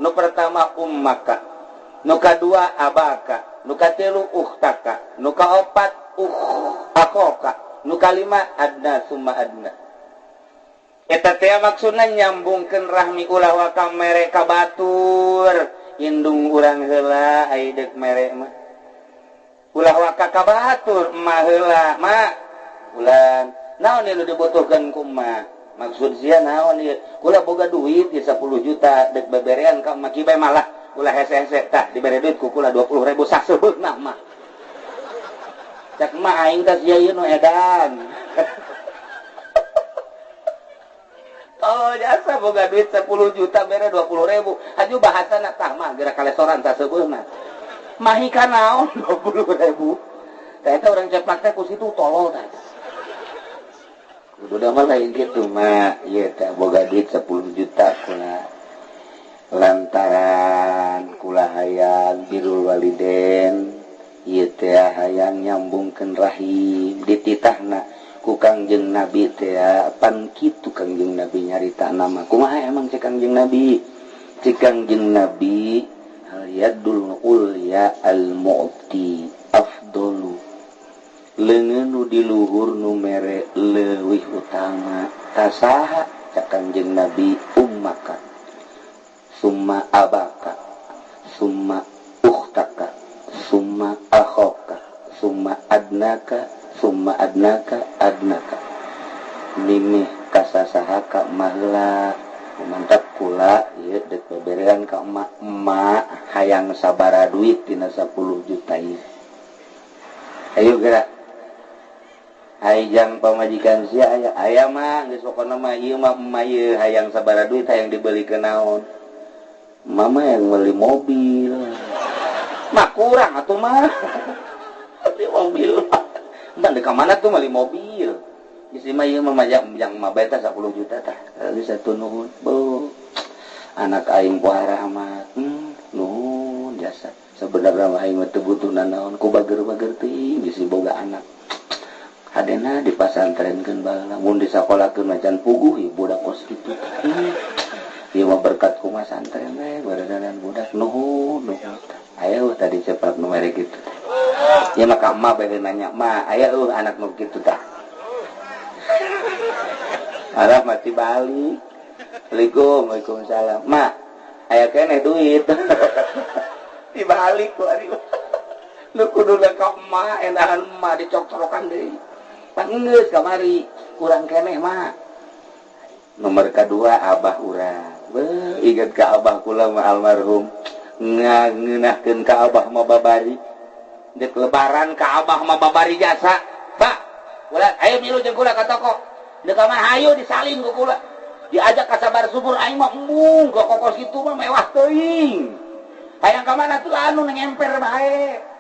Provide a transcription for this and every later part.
Nu pertama ummaka, nu kadua abaka, nu katilu ukhtaka, nu kaopat akhoka, nu kalima adna summa adna. Eta teh maksudna nyambungkeun rahmi ulah waka mere ka batur, indung urang heula ai deuk mere mah. Ulah waka ka batur emak heula, mak ulan naon ieu nu dibutuhkeun ku emak? Maksud sia naon ieu? Kula boga duit ieu 10 juta deuk beberean ka emak kieu bae malah ulah hese-hese tah dibere duit ku kula 20.000 saseubeuna mah. Cak emak aing teh sia ieu nu edan. Oh jasa boga duit 10 juta bere 20.000. Haju bahasana tah mah geura kalesoran saseubeuna. Mahi ka naon 20.000. Tah eta urang ceplak teh ku situ tolol tah. Kudu mah lain kitu mah, ieu teh boga duit 10 juta kula. Lantaran kula hayang birrul waliden, ieu teh hayang nyambungkeun rahim dititahna ku Kangjeng Nabi teh pan kitu Kangjeng Nabi nyarita nama. Kumaha emang cek Kangjeng Nabi? Cek Kangjeng Nabi al yadul ulya al mu'ti afdalu. Leungeun nu di luhur nu mere leuwih utama tasaha cek Kangjeng Nabi ummaka summa abaka summa ukhtaka summa akhoka summa adnaka summa adnaka adnaka. Mimih kasasahaka mahla mantap kula ieu deuk beberean ka emak. Emak hayang sabara duit tina 10 juta ieu. Ayo geura. Hayang pamajikan sia aya aya mah geus pokona mah ieu mah emak ieu hayang sabara duit hayang dibelikeun naon. Mama yang beli mobil. Mah kurang atuh mah. Beli mobil. Entah di mana tuh beli mobil. Isi mah ieu mah yang mah beta 10 juta tah. Kali satu nuhun. Bu. Anak aing puara amat. Nuhun jasa. Sebenarnya mah aing mah teu butuh nanaon ku bager-bager teuing geus boga anak. Hadena dipasantrenkeun baheula mun disakolakeun macan puguh ieu budak kos kitu. Ieu mah berkat ku masantren we baradanan budak nuhun nuhun. Ayo tadi cepat nu mere kitu. Ya mah ka emak bae nanya, "Ma, aya eueuh anak nu kitu tah?" Arah mati balik. Assalamualaikum, waalaikumsalam. Ma, aya keneh duit. Dibalik ku ari. Nu kuduna ka emak, endahan emak dicok-corokan deui. Pan geus kamari, kurang keneh mah. Nomor kedua abah urang. Beuh, inget ka abah kula mah almarhum. Ngeunahkeun ka abah mah babari. Dek lebaran ka abah mah babari jasa. Pak, kula ayo milu jeung kula ka toko. Dek ka mana hayu disalin ku kula. Diajak ka sabar subur aing mah embung ka kokos kitu mah mewah teuing. Hayang ka mana tuh anu ngemper bae.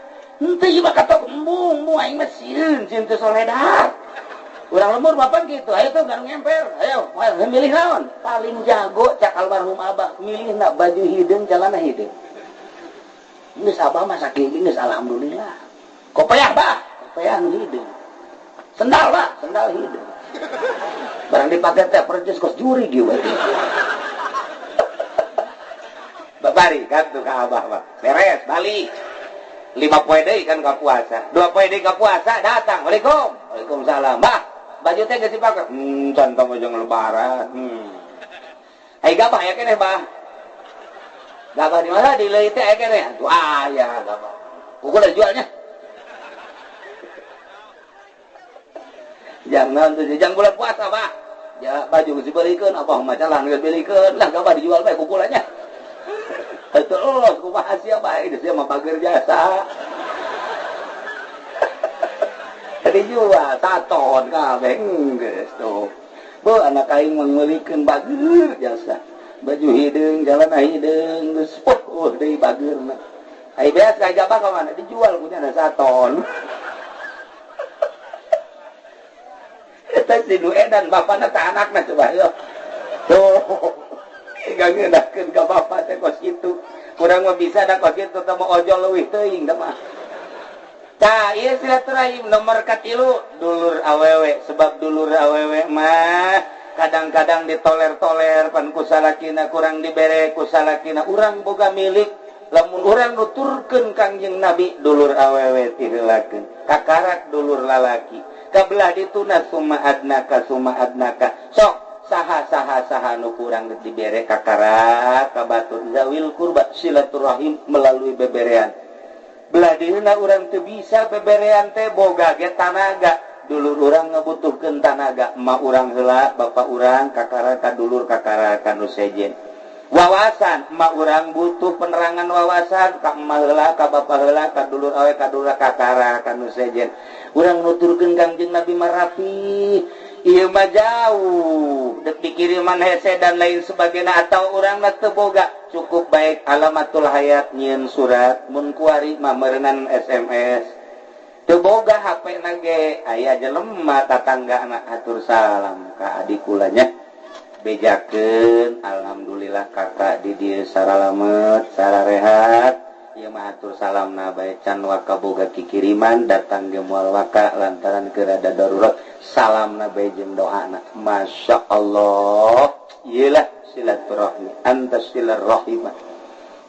Henteu ieu mah ka toko embung, embung aing mah sieun, sieun teu soledar. Urang lembur bapak gitu, ayo tuh garung ngemper, ayo, milih naon? Paling jago cak almarhum abah, milih nak baju hideung celana hideung. Geus abah mah sakieu geus alhamdulillah. Kopeah bah, kopeah nu hideung. Sendal bah, sendal hideung. Barang dipake teh percis kos juri ieu bae. Babari kan tuh ka abah mah. Beres balik. 5 poe deui kan ka puasa. 2 poe deui ka puasa datang. Waalaikum. Waalaikumsalam. Bah, baju teh geus dipake. Can tong jeung lebaran. Ai gabah aya keneh, bah. Gabah di mana di leuit teh aya keneh. Atuh aya gabah. Kuku udah jualnya. Jangan tuh jangan bulan puasa, bah. Ya baju geus dibelikeun, abah mah calan geus belikeun. Lah gabah dijual bae kukulanya. Terus kumaha sia bae geus sia mah bager jasa. Dijual saton kabeh geus tuh. Bu anak aing mah meulikeun bager jasa. Baju hideung, jalana hideung geus poh deui bageurna. Ai beas ka gabah ka mana dijual punya ada saton. Eta si nu edan bapana teh anakna coba yo. Tuh. Gak ngeunahkeun ka bapa teh kos kitu. Kurang mah bisa da kos kitu teh mah ojol leuwih teuing da mah. Tah ieu silaturahim nomor katilu dulur awewe, sebab dulur awewe mah Kadang-kadang ditoler-toler pan ku salakina kurang dibere ku salakina urang boga milik lamun urang nuturkeun Kangjeng Nabi dulur awewe tiheulakeun kakarak dulur lalaki kabelah dituna summa adnaka summa adnaka sok saha saha saha nu kurang dibere kakarak ka batur zawil kurba silaturahim melalui beberean belah dieuna urang teu bisa beberean teh boga ge tanaga dulur urang ngabutuhkeun tanaga emak urang heula bapak urang kakara ka dulur kakara ka nu sejen wawasan emak urang butuh penerangan wawasan ka emak heula ka bapak heula ka dulur awe ka dulur kakara ka nu sejen urang nuturkeun Kangjeng Nabi mah rapi ieu mah jauh dek dikiriman hese dan lain sebagainya atau urang mah teu boga cukup baik alamatul hayat nyieun surat mun kuari mah meureunnan SMS teu boga HP na ge aya jelema tatangga anak atur salam ka adik kulanya bejakeun alhamdulillah kakak di dieu saralamet sararehat ieu mah atur salamna bae can waka boga kikiriman datang ge moal waka lantaran keur ada darurat salamna bae jeung doana Masya Allah ieu lah silaturahmi anta silaturahim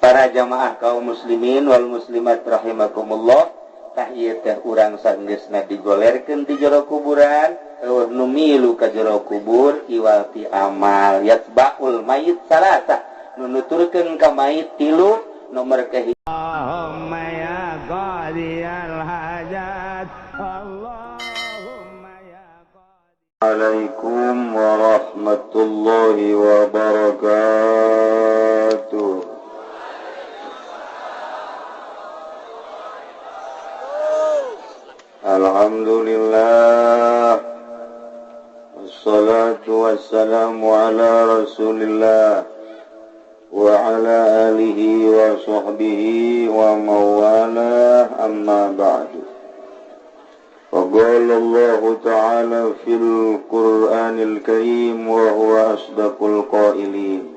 para jamaah kaum muslimin wal muslimat rahimakumullah tah ieu teh urang sanggeusna digolerkeun di jero kuburan eueuh nu milu ka jero kubur iwal ti amal yatbaul mayit salasa nu nuturkeun ka mayit tilu nomor kahiji Allahumma ya qadiyal hajat Allahumma ya qadi Alaikum warahmatullahi wabarakatuh. Alhamdulillah wassalatu wassalamu ala rasulillah wa ala alihi wa sahbihi wa mawalah amma ba'du. Wa qala Allahu ta'ala fil Qur'anil Karim wa huwa asdaqul qailin.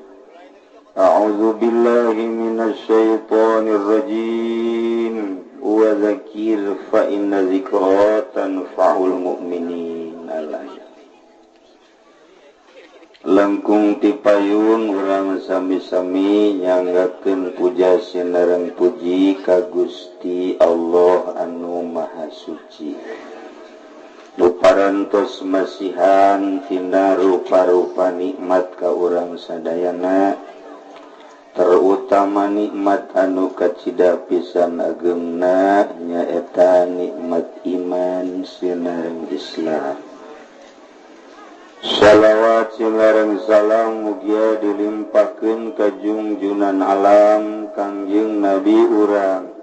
A'udzu billahi minasy syaithanir rajim. Wa dzakir fa inna dzikra tanfa'ul mu'minin. Langkung tipayun urang sami-sami nyanggakeun puja sinareng puji ka Gusti Allah anu Maha Suci. Nu parantos masihan tina rupa-rupa nikmat ka urang sadayana, terutama nikmat anu kacida pisan ageungna nyaeta nikmat iman sinareng Islam. Shalawat sinareng salam mugia dilimpahkeun ka junjunan alam Kangjeng Nabi urang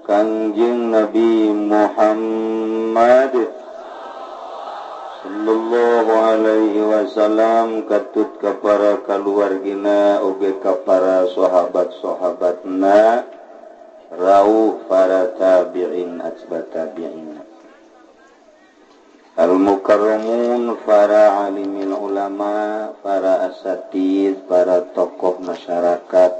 Kangjeng Nabi Muhammad sallallahu alaihi wasallam katut ka para kaluargina oge ka para sahabat-sahabatna rauh para tabi'in atba tabi'in al-mukarramun para alimin ulama, para asatid, para tokoh masyarakat,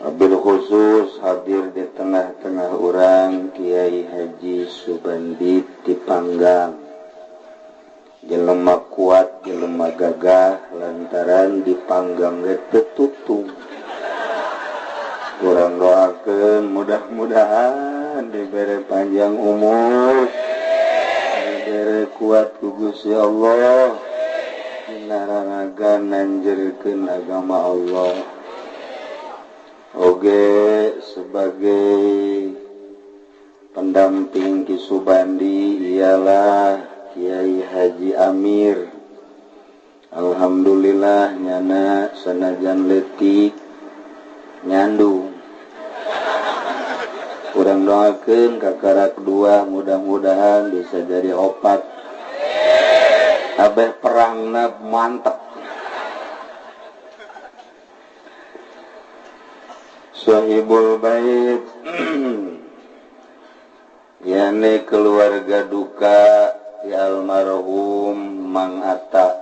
wabil khusus hadir di tengah-tengah urang Kiai Haji Subandi Tipanggang. Jelema kuat, jelema gagah lantaran dipanggang ge teu tutung. Urang doakeun mudah-mudahan dibere panjang umur, dibere kuat ku Gusti Allah, dina raraga nanjerkeun agama Allah. Oge sebagai pendamping Ki Subandi ialah Kiai Haji Amir. Alhamdulillah nyana sanajan leutik nyandung. Urang doakeun kakarak dua mudah-mudahan bisa jadi opat. Abeh perangna mantep. Sahibul bait yakni keluarga duka di almarhum Mang Atta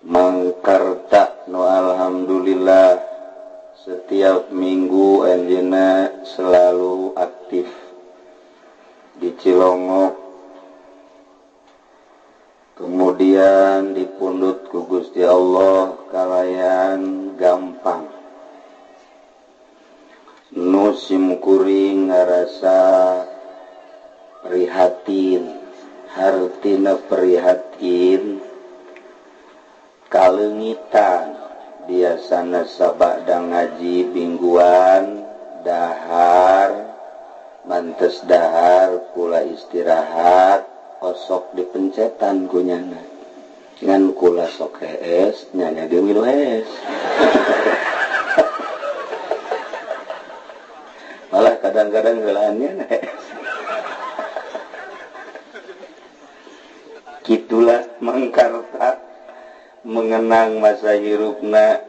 Mang Karta nu alhamdulillah setiap minggu anjeunna selalu aktif di Cilongok. Kemudian dipundhut ku Gusti Allah kalayan gampang. Nu sim kuring ngarasa prihatin, hartina prihatin kaleungitan biasana sabada ngaji mingguan dahar mantes dahar kula istirahat osok dipencetan ku nyana ngan kula sok hees nyana ge milu hees. Malah kadang-kadang heulaannya hees. Kitulah mangkarta mengenang masa hirupna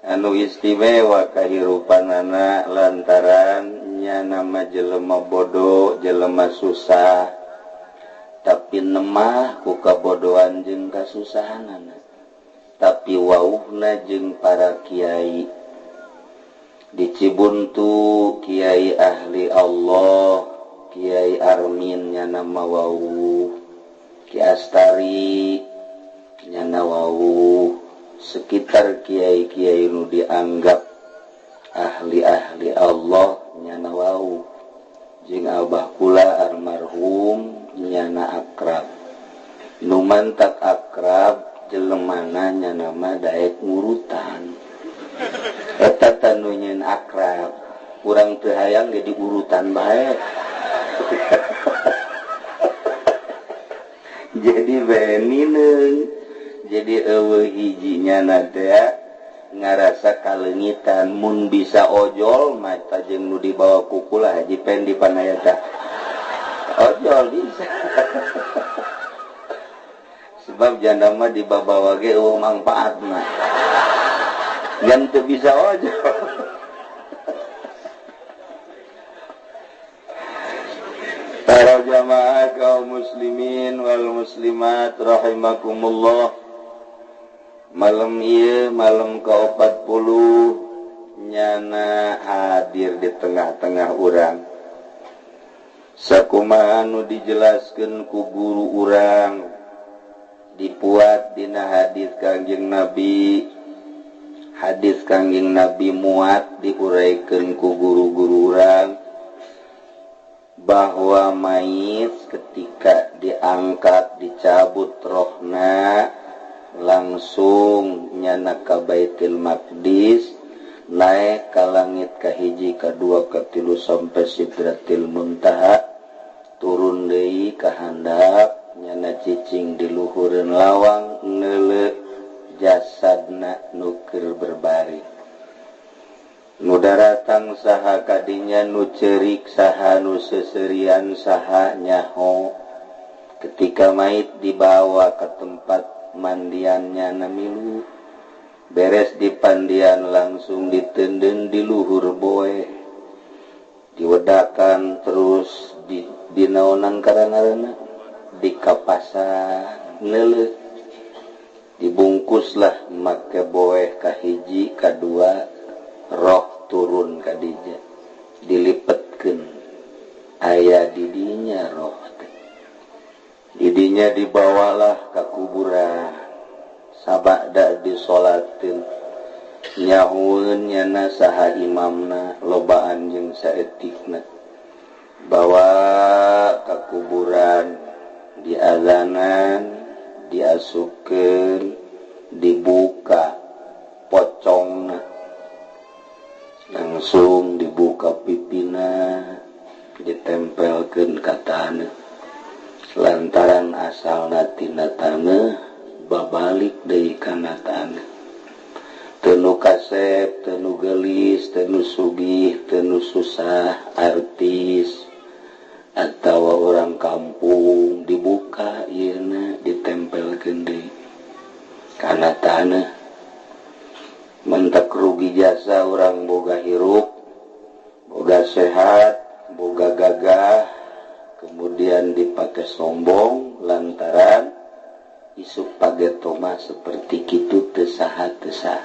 anu istimewa kahirupanana lantaran nyana mah jelema bodoh jelema susah tapi nemah ku kabodohan jeung kasusahanana tapi wauhna jeung para kiai di Cibuntu kiai ahli Allah Kiai Armin nyana mah wauh, Ki Astari nyana wauh, sekitar kiai-kiai nu dianggap ahli-ahli Allah nyana wauh jeung abah kula almarhum nyana akrab nu mantak akrab jelemana nyana mah daek ngurutan eta tanu nyeun akrab urang teu hayang ge diurutan bae. Jadi benineung jadi eueuh hiji nyana teh ngarasa kaleungitan mun bisa ojol mah jeung nu dibawa ku kula Haji Pendi panayata ojol bisa. Sebab janda mah dibawa ge eueuh mangpaatna ngan teu bisa ojol. Para jamaah kaum muslimin wal muslimat rahimakumullah. Malam ieu malam ke-40 nyana hadir di tengah-tengah urang. Sakumaha nu dijelaskeun ku guru urang dipuat dina hadis Kangjeng Nabi. Hadis Kangjeng Nabi muat diuraikeun ku guru-guru urang bahwa mayit ketika diangkat dicabut rohna langsung nyana ka Baitul Maqdis naik ka langit ka hiji ka dua ka tilu sampai Sidratil Muntaha turun deui ka handap nyana cicing di luhureun lawang neuleuh jasadna nu keur berbaring nu daratang saha kadinya nu ceurik saha nu seserian saha nyaho ketika mayit dibawa ke tempat mandiannya namilu beres di pandian langsung ditenden di luhur boe diwedakan terus di dinaonan karangarana dikapasan neuleuh dibungkuslah make boe kahiji kadua roh turun kadija dilipetkeun aya didinya roh teh. Didinya dibawalah ke kuburan sabada disolatin nyahueun nyana saha imamna lobaan jeung saeutikna bawa ke kuburan diazanan diasupkeun dibuka pocongna langsung dibuka pipina ditempelkeun ka taneuh lantaran asalna tina taneuh babalik deui kana taneuh teu nu kasep teu nu geulis teu nu sugih teu nu susah artis atawa orang kampung dibuka ieuna ditempelkeun deui kana taneuh mentak rugi jasa orang boga hirup boga sehat boga gagah kemudian dipakai sombong lantaran isuk pagetoma seperti kitu teu saha teu saha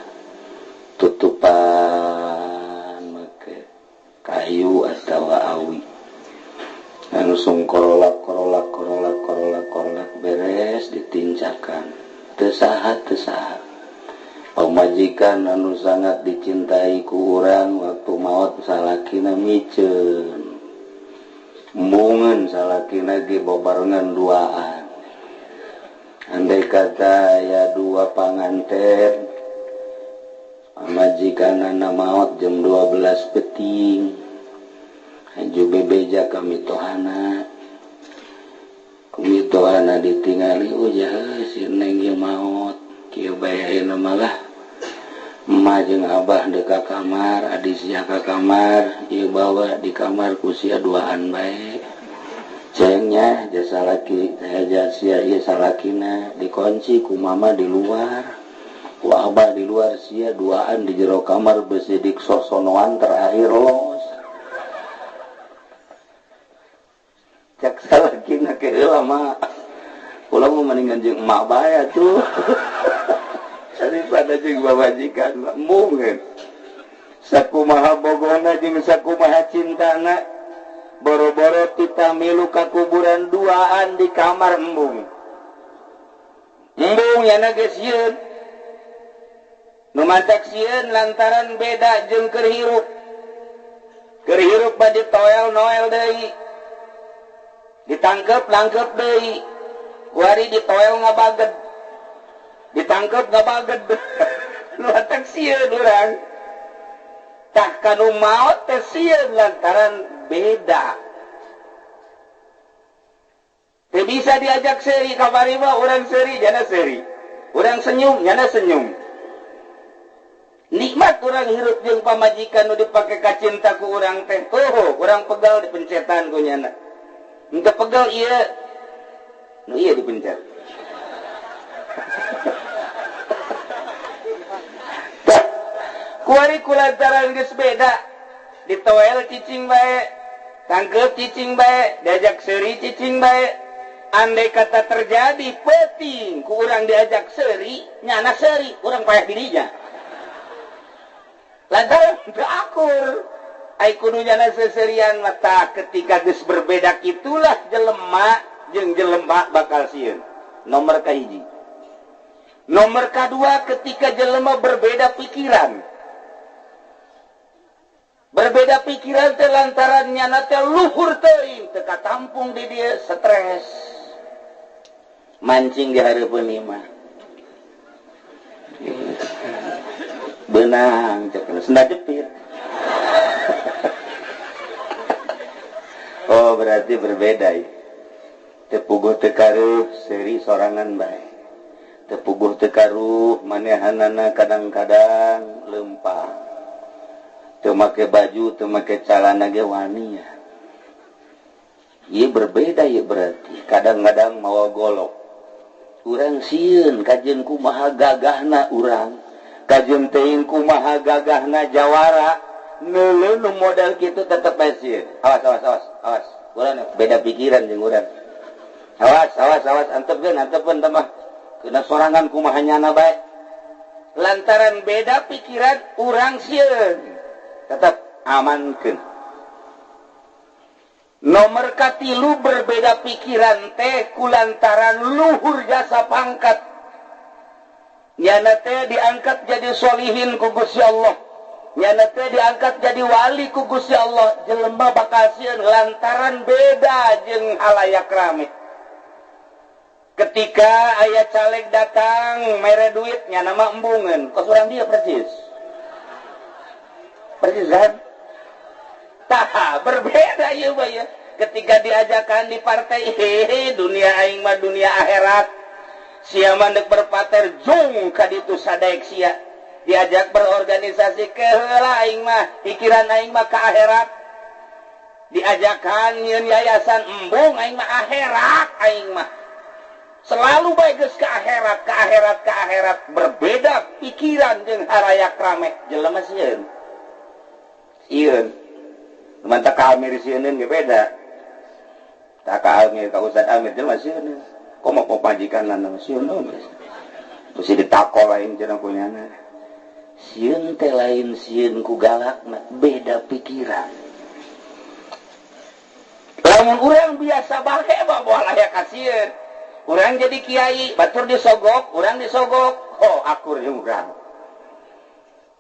tutupan make kayu atawa awi langsung korolak korolak korolak korolak korolak beres. Saha teu saha. Pamajikan anu sangat dicintai ku urang waktu maot salakina miceun. Embungeun salakina ge babarengan duaan. Andai kata ya dua panganten pamajikanana maot jam 12 peting. Haju bebeja ka mitohana. Kumitohana ditingali oh jahe si neng ieu maot. Kieu bae ayeuna malah emak jeung abah deuk ka kamar, adi sia ka kamar, ieu bawa di kamar ku sia duaan bae. Cengnya jasa laki, jasa sia ieu salakina dikunci ku mama di luar, ku abah di luar sia duaan di jero kamar besidik sosonoan terakhir los. Cak salakina ke heula mah. Kula mah mendingan jeung emak bae atuh. Daripada jeung babajikan mungkin. Sakumaha bogona jeung sakumaha cintana boro-boro tita milu ka kuburan duaan di kamar embung. Embung yana geus sieun. Nu matak sieun lantaran beda jeung keur hirup. Keur hirup mah ditoel noel deui. Ditangkep langkep deui. Kuari ditoel ngabaged. Ditangkep ngabaged. Nu matak sieun urang. Tah kanu maot teh sieun lantaran beda. Teu bisa diajak seuri kamari mah urang seuri jana seuri. Urang senyum jana senyum. Nikmat urang hirup jeung pamajikan nu dipake kacinta ku urang teh. Oh, urang pegal dipencetan ku nyana. Henteu pegal ieu. Nu ieu dipencet. Kuari kulantaran geus beda. Ditoel cicing bae, tangkep cicing bae, diajak seuri cicing bae. Andai kata terjadi peting ku urang diajak seuri, nyana seuri, urang payah dirinya. Lantaran teu akur. Ai kudu nyana seserian mata ketika geus berbeda kitulah jelema jeung jelema bakal sieun. Nomor kahiji. Nomor kadua ketika jelema berbeda pikiran. Berbeda pikiran teh lantaran nyana teh luhur teuing teu katampung di dieu stres. Mancing di hareupeun imah. Beunang cek senda jepit. Oh berarti berbeda ya. Teu puguh teu karuh seuri sorangan bae. Teu puguh teu karuh manehanana kadang-kadang leumpah. Teu make baju, teu make calana ge wani ya. Ieu berbeda ieu berarti. Kadang-kadang mawa golok. Urang sieun kajeun kumaha gagahna urang. Kajeun teuing kumaha gagahna jawara. Neuleuh nu modal kitu tetep bae sieun. Awas awas awas awas. Urang beda pikiran jeung urang. Awas awas awas antepkeun antepkeun tambah. Kena sorangan kumaha nyana bae. Lantaran beda pikiran urang sieun. Tetap amankeun. Nomor katilu berbeda pikiran teh kulantaran luhur jasa pangkat. Nyana teh diangkat jadi solihin ku Gusti Allah. Nyana teh diangkat jadi wali ku Gusti Allah. Jelema bakal sieun lantaran beda jeung halayak rame. Ketika aya caleg datang mere duit nyana mah embungeun. Kos urang dia persis. Persis kan? Tah, berbeda ieu mah ya. Ketika diajakan di partai, hehe, dunia aing mah dunia akhirat. Sia mah deuk berpater jung ka ditu sadaek sia. Diajak berorganisasi keheula aing mah, pikiran aing mah ka akhirat. Diajakan nyieun yayasan embung aing mah akhirat aing mah. Selalu bae geus ka akhirat, ka akhirat, ka akhirat. Berbeda pikiran jeung harayak rame. Jelema sieun. Sieun. Mantap ka Amir sieun ge beda. Tak ka Amir ka Ustaz Amir jelema sieun. Komo pamajikan lanang sieun geus. Terus ditakol lain cenah ku nyana. Sieun teh lain sieun ku galakna, beda pikiran. Lamun urang biasa bae mah moal aya kasieun. Urang jadi kiai, batur disogok, urang disogok. Oh, akur jeung urang.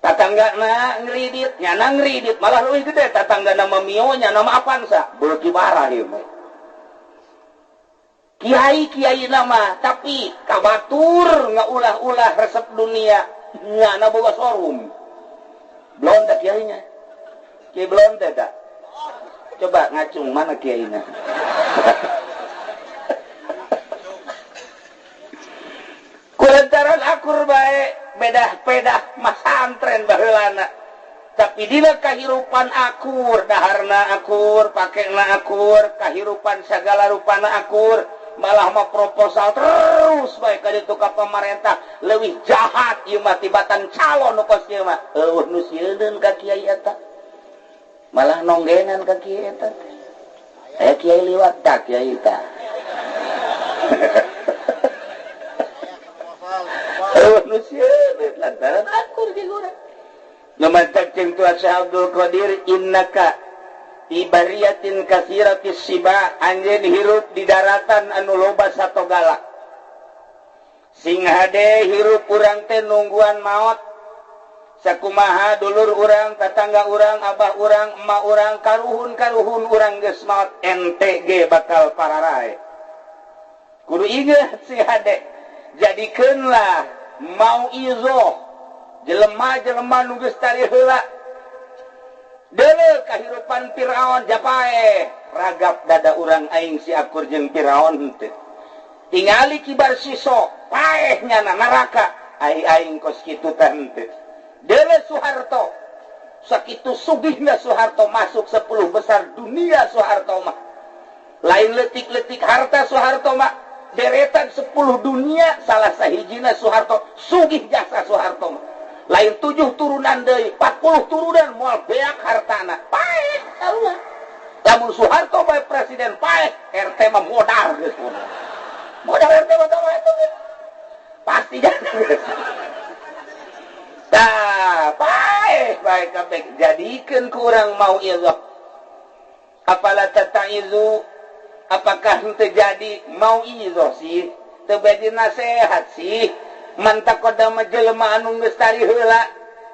Tatanggana ngridit, nyana ngridit, malah leuwih gede tatanggana mah Mio, nyana mah Avanza. Beuki parah ieu mah. Kiai-kiai nama tapi kabatur ngaulah-ulah resep dunia, nyana boga showroom. Blon tak kiainya? Kiai blon teh tak? Coba ngacung mana kiainya? Kulantaran akur bae bedah-pedah masantren baheulana. Tapi dina kahirupan akur, daharna akur, pakena akur, kahirupan sagala rupana akur, malah mah proposal terus bae ka ditu ka pamarentah leuwih jahat ieu mah tibatan calon nu kos ieu mah. Eueuh nu sieun ka kiai eta. Malah nonggenan ka kiai eta teh. Aya kiai liwat tak kiai ta. Eueuh nu sieun lantaran akur jeung urang. Nu mantak jeung Tuan Syekh Abdul Qadir innaka ibariyatin katsiratis siba, anjeun hirup di daratan anu loba sato galak. Sing hade hirup urang teh nungguan maot. Sakumaha dulur urang, tatangga urang, abah urang, emak urang, karuhun-karuhun urang geus maot ente ge bakal pararae. Kudu inget sing hade, jadikeunlah mau izoh jelema-jelema nu geus tari heula. Deuleu kahirupan Firaun japae ragap dada urang aing si akur jeung Firaun henteu. Tingali kibar siso paeh nyana neraka ai aing kos kitu teh henteu. Deuleu Soeharto sakitu sugihna Soeharto masuk 10 besar dunia Soeharto mah. Lain leutik-leutik harta Soeharto mah deretan 10 dunia salah sahijina Soeharto sugih jasa Soeharto mah. Lain 7 turunan deui, 40 turunan moal beak hartana. Paeh sarua. Lamun Soeharto bae presiden paeh, RT mah modar geus modar. Modar RT mah tah eta pasti jadi. Tah, paeh bae kabeh jadikeun ku urang mau ieu. Afala tataizu, apakah henteu jadi mau ieu sih? Teu bade nasehat sih. Mantak kodama jelema anu geus tari heula.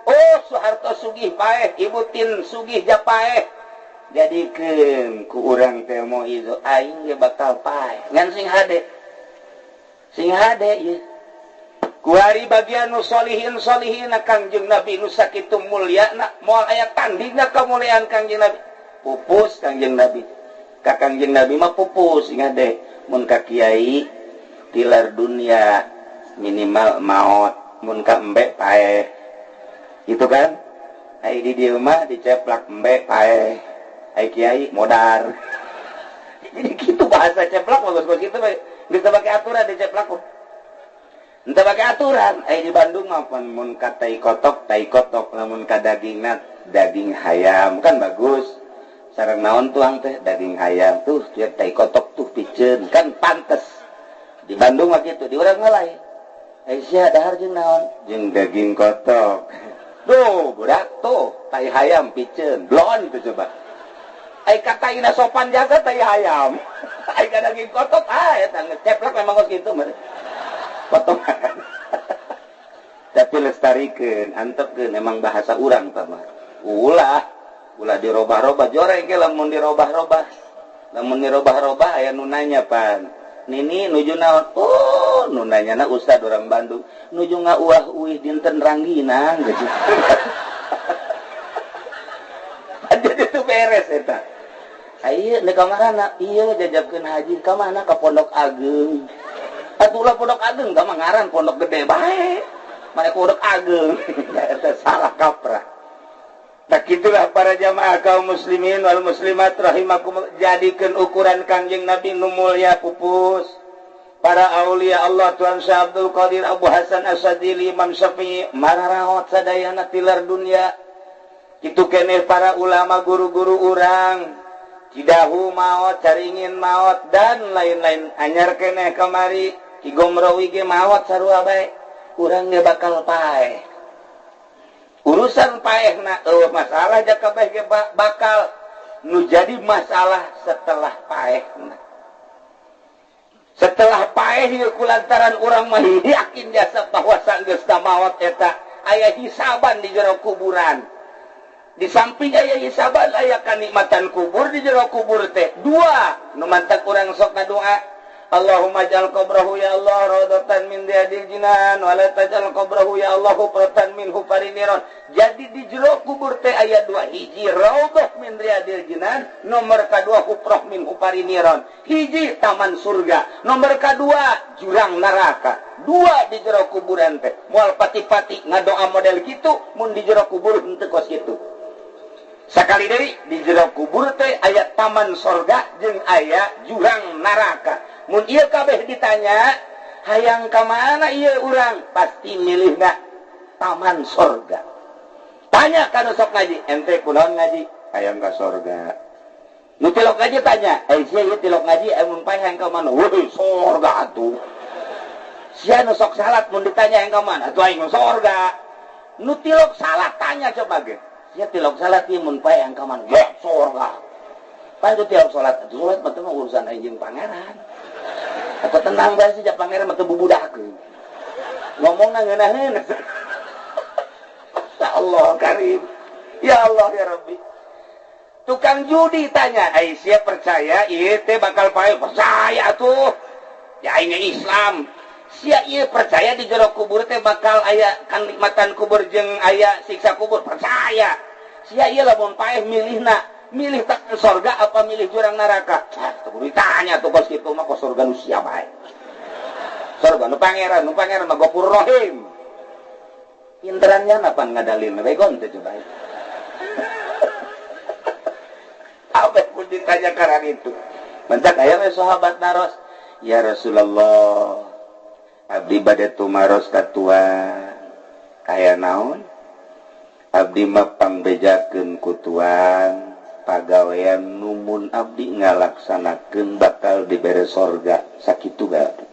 Oh, Soeharto sugih paeh, Ibu Tin sugih japaeh. Jadikeun ku urang teh mau ieu aing ge bakal paeh. Ngan sing hade. Sing hade ieu. Kuari bagian nu solihin solihina Kangjeng Nabi nu sakitu mulyana moal aya tandingna kamuliaan Kangjeng Nabi. Pupus Kangjeng Nabi. Ka Kangjeng Nabi mah pupus sing hade. Mun ka kiai tilar dunia minimal maot, mun ka embe paeh. Gitu kan? Ai di dieu mah diceplak embe paeh. Ai kiai modar. Jadi gitu bahasa ceplak mah geus kitu bae. Geus teu pake aturan diceplak. Henteu pake aturan. Ai di Bandung mah mun ka tai kotok, lamun ka dagingna daging hayam kan bagus. Sareng naon tuang teh daging hayam tuh tai kotok tuh piceun kan pantes. Di Bandung mah kitu, di urang mah lain. Aisyah dahar jeung naon? Jeung daging kotok. Duh, budak tuh tai hayam piceun. Blon tuh coba. Ai kataina sopan jaga tai hayam. Ai ka daging kotok ah eta ngeceplak memang kos kitu mah. Potongan. Tapi lestarikeun, antepkeun emang bahasa urang tah mah. Ulah, ulah dirobah-robah joreng ge lamun dirobah-robah. Lamun dirobah-robah aya nu nanya pan. Nini nuju naon? Oh, nu nanyana ustad orang Bandung. Nuju ngauah uih dinten rangginang gitu. Jadi itu beres eta. Ieu ka mana? Ieu jajabkeun haji ka mana? Ka Pondok Ageng. Atuh ulah Pondok Ageng ka mah ngaran Pondok Gede bae. Mana Pondok Ageng. Eta salah kaprah. Tak itulah para jamaah kaum muslimin wal muslimat rahimakum, jadikeun ukuran Kangjeng Nabi nu mulya pupus. Para aulia Allah Tuhan Syekh Abdul Qadir Abu Hasan Asy-Syadzili Imam Syafi'i mararaot sadayana tilar dunia. Kitu keneh para ulama guru-guru urang Cidahu maot, Caringin maot dan lain-lain. Anyar keneh kamari Ki Gomrowi ge maot sarua bae. Urang ge bakal paeh. Urusan paehna eueuh masalah jaka bae ge bakal nu jadi masalah setelah paehna. Setelah paeh ieu kulantaran urang mah yakin jasa bahwa sanggeus maot eta aya hisaban di jero kuburan. Di samping aya hisaban aya kanikmatan kubur di jero kubur teh. Dua, nu mantak urang sok ngadoa, Allahumma ja'al qabrahu ya Allah raudatan min riyadil jinan wa la taj'al qabrahu ya Allah hufratan min hufarin niran. Jadi di jero kubur teh aya dua, hiji raudhah min riyadil jinan, nomor kadua hufrah min hufarin niran. Hiji taman surga, nomor kadua jurang neraka. Dua di jero kuburan teh. Moal pati-pati ngadoa model kitu mun di jero kubur henteu kos kitu. Sakali deui di jero kubur teh aya taman sorga jeung aya jurang neraka. Mun ieu kabeh ditanya, hayang ka mana ieu urang? Pasti milihna taman sorga. Tanya ka nu sok ngaji, ente kunaon ngaji? Hayang ka sorga. Nu tilok ngaji tanya, eh sia ieu tilok ngaji mun paeh hayang ka mana? Weuh, sorga atuh. Sia nu sok salat mun ditanya hayang ka mana? Atuh aing sorga. Nu tilok salat tanya coba ge. Sia tilok salat ieu mun paeh hayang ka mana? Ya sorga. Paeh teu tilok salat, atuh salat mah teu urusan aing jeung pangeran. Atau tenang bae sih pangeran mah teu bubudakeun. Ngomongna ngeunaheun. Ya Allah karim. Ya Allah ya Rabbi. Tukang judi tanya, ai sia percaya ieu teh bakal paeh? Percaya atuh. Ya aing Islam. Sia ieu percaya di jero kubur teh bakal aya kanikmatan kubur jeung aya siksa kubur? Percaya. Sia ieu lamun paeh milihna milih tak sorga apa milih jurang neraka? Ah, tuh ditanya tuh kos kitu mah kos sorga nu sia bae. Sorga nu pangeran mah Ghafur Rahim. Pinterannya napa ngadalil begon teh coba. Apa pun ditanya karang itu. Mentak aya we sahabat naros, ya Rasulullah, abdi bade tumaros ka tuan. Aya naon? Abdi mah pangbejakeun ku tuan. Pagawean numun abdi ngalaksanakeun bakal dibere sorga sakitu bae.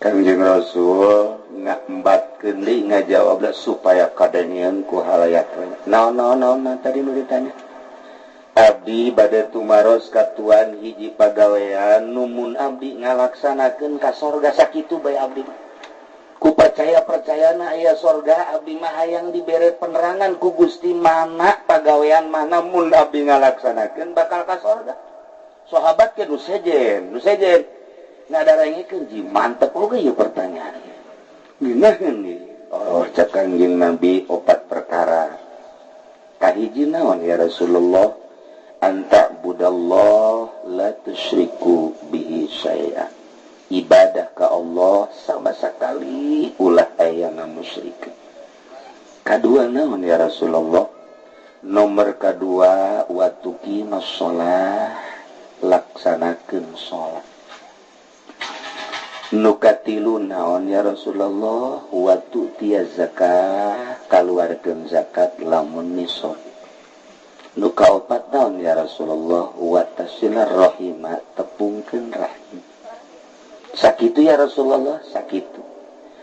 Kangjeng Rasul ngambatkeun deui ngajawabna supaya kadengeun ku halayak. Naon naon naon tadi nu ditanya? Abdi bade tumaros ka tuan hiji pagawean numun abdi ngalaksanakeun ka sorga sakitu bae abdi. Ku percaya-percayana aya sorga abdi mah hayang dibere penerangan ku Gusti mana pagawean mana mun abdi ngalaksanakeun bakal ka sorga. Sahabat ke nu sejen ngadarengekeun ji mantep oge ieu pertanyaan. Ngeunaheun ieu. Oh cek Kangjeng Nabi opat perkara. Kahiji naon ya Rasulullah? Anta budallah la tusyriku bihi syai'a. Ibadah ke Allah sama sekali ulah aya ngamusyrikeun. Kadua naon ya Rasulullah? Nomor kadua wa tuqimus shalah, laksanakeun salat. Nu katilu naon ya Rasulullah? Wa tu'tiya zakat, kaluarkeun zakat lamun nisab. Nu kaopat naon ya Rasulullah? Wa tasilar rahima, tepungkeun rahim. Sakitu ya Rasulullah, sakitu.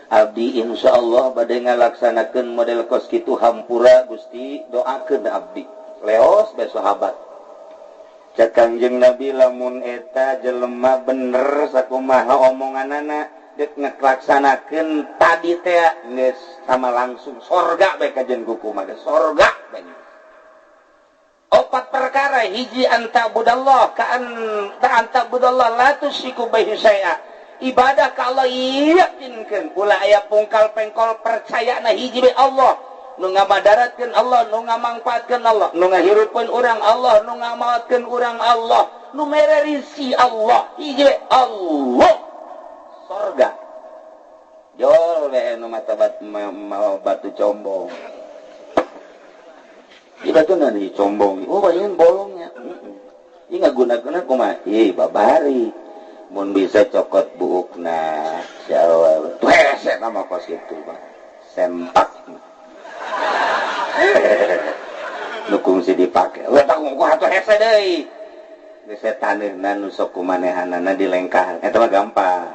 Abdi insyaallah bade ngalaksanakeun model kos kitu hampura Gusti, doakeun abdi. Leos bae sahabat. Cek Kangjeng Nabi lamun eta jelema bener sakumaha omonganana deuk ngalaksanakeun tadi teh geus sama langsung sorga bae kajen kumaha ge sorga bae. Opat perkara, hiji anta budallah ka anta budallah la tusyriku bihi syai'a. Ibadah ka Allah yakinkeun ulah aya pungkal pengkol percayana hiji bae Allah nu ngamadaratkeun Allah nu ngamangpaatkeun Allah nu ngahirupkeun urang Allah nu ngamaotkeun urang Allah nu mere rizki Allah hiji bae Allah sorga. Jol we nu matabat mau batu combong. Ieu batu na combong. Oh bayangan bolongnya. Ieu ngagunakeunna kumaha? Ih babari. Mun bisa cokot buukna siawa tuh hese nama kos kitu mah sempak nu kungsi dipake we tah ngungkuh atuh hese deui geus taneuhna nu sok kumanehanana dilengkahan eta mah gampang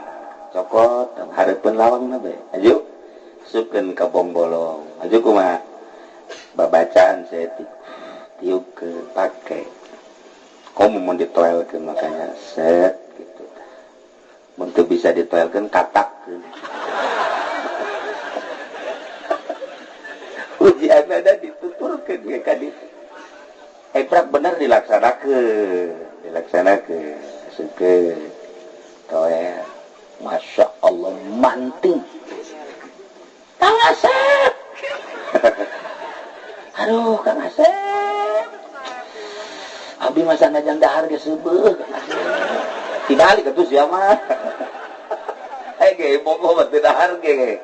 cokot hareupeun lawangna bae aju supkeun ka bongbolong aju kumaha babacaan saeutik tiupkeun pake komo mun ditoelkeun makanya set gitu. Mun teu bisa ditoelkeun katak. Ujian ada dituturkeun ge ka ditu. Prak bener dilaksanakeun, dilaksanakeun. Asupkeun. Toel. Masya Allah manting. Kang Asep. Aduh, Kang Asep. Abi masa ngajang dahar ge seubeuh Kang Asep. Dibalik atuh sia mah. Ge bogo mah teu dahar ge.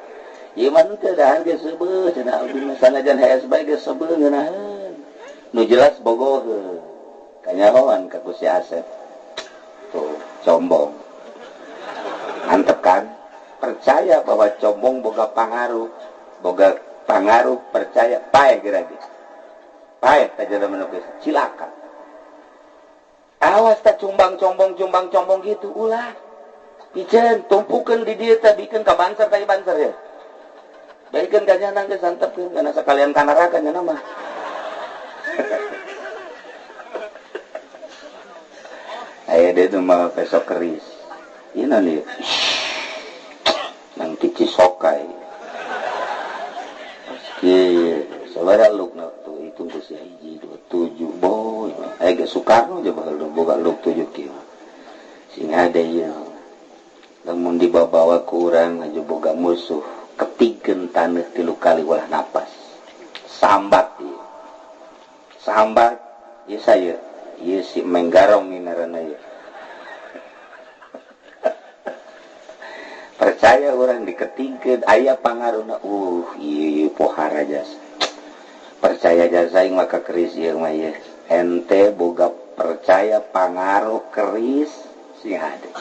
Ieu mah teu dahar ge seubeuh cenah abdi mah sanajan hees bae ge seubeuh ngeunaheun. Nu jelas bogoheun. Kanyahoan ka ku si Asep. Tuh, combong. Mantep kan? Percaya bahwa combong boga pangaruh. Boga pangaruh percaya paeh geura ge. Paeh tah jelema nu geus cilaka. Awas tah cumbang combong cumbang combong gitu ulah. Piceun tumpukeun di dieu teh bikeun ka banser teh banser ya. Baikeun ka nyana geus santepkeun kana sakalian ka neraka nyana mah. Aya deui mah besok keris. Ieu naon ieu? Nang ti Cisokai. Kieu sabaraha lukna tuh hitung ku si hiji 2 7 boy. Aya ge Soekarno je baheula boga luk 7 kieu. Sing hade ieu. Lamun dibawa ku urang aja boga musuh ketikeun taneuh 3 kali ulah napas. Sambat ieu. Sambat ieu saya. Ieu si Menggarong ieu ngaranna ieu. Percaya orang diketingkeun aya pangaruhna ieu pohara jasa. Percaya jasa aing maka keris ieu mah ieu. Ente boga percaya pangaruh keris sing hade.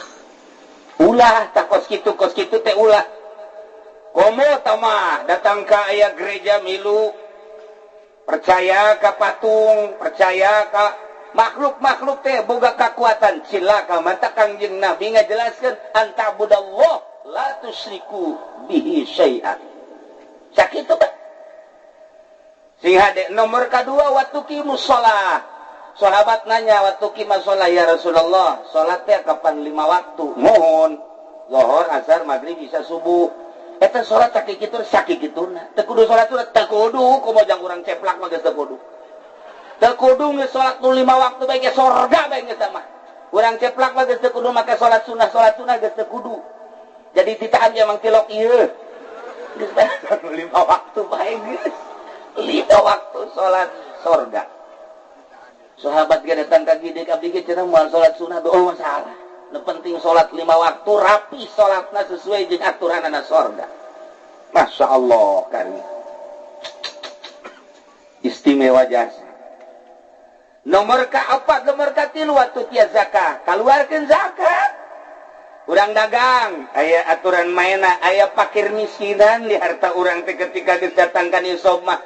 Ulah tak kos kitu teh ulah. Komo tamah datang ka aya gereja milu percaya ka patung, percaya ka makhluk-makhluk teh boga kakuatan cilaka mata Kangjeng Nabi ngajelaskeun antabudallah la tusyriku bihi syai'an. Sakitu teh. Sing hade nomor kadua waktu qimus shalah. Sahabat nanya waktu qimus shalah ya Rasulullah, salat teh kapan 5 waktu? Mohon. Zuhur, asar, maghrib, isya, subuh. Eta salat sakikitu sakikituna. Teu kudu salat teu kudu komo jang urang ceplak mah geus teu kudu. Teu kudu geus salat nu 5 waktu bae ge sorga bae geus mah. Urang ceplak mah geus teu kudu make salat sunah geus teu kudu. Jadi ditahan emang tilok ieu. Geus bae 5 waktu bae geus. 5 waktu salat sorga. Sahabat ge datang ka gede ka abdi ge cenah moal salat sunah oh masalah. Nu penting salat 5 waktu rapi salatna sesuai jeung aturanana sorga. Masya Allah kari. Istimewa jasa. Nomor ka-4, nomor ka-3 waktu tia zakat. Kaluarkeun zakat. Urang dagang, aya aturan maena, aya pakir miskinan di harta urang teh ketika geus datang ka nisab mah.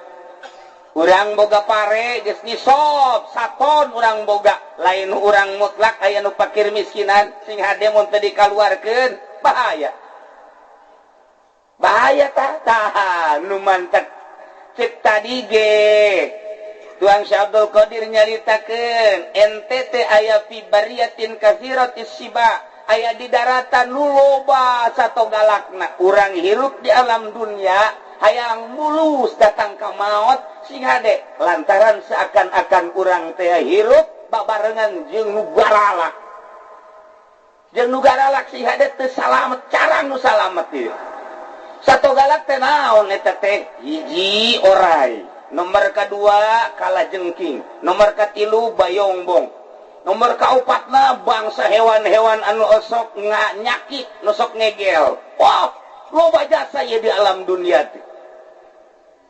Urang boga pare geus nisab, saton urang boga, lain urang mutlak aya nu pakir miskinan sing hade mun teu dikaluarkeun, bahaya. Bahaya tah, tah nu mantek cek tadi ge. Tuang Syekh Abdul Qadir nyaritakeun NTT aya fi bariyatin katsiratis siba, aya di daratan nu loba sato galakna. Urang hirup di alam dunia hayang mulus datang ka maot sing hade lantaran seakan-akan urang teh hirup babarengan jeung nu garalak. Jeung nu garalak sing hade teu salamet, carang nu salamet ieu. Sato galak teh naon eta teh? Hiji orai, nomor kedua kalajengking, nomor katilu bayongbong, nomor kaopatna bangsa hewan-hewan anu osok nyakit, nusok ngegel. Wah, loba jasa ieu di alam dunia teh.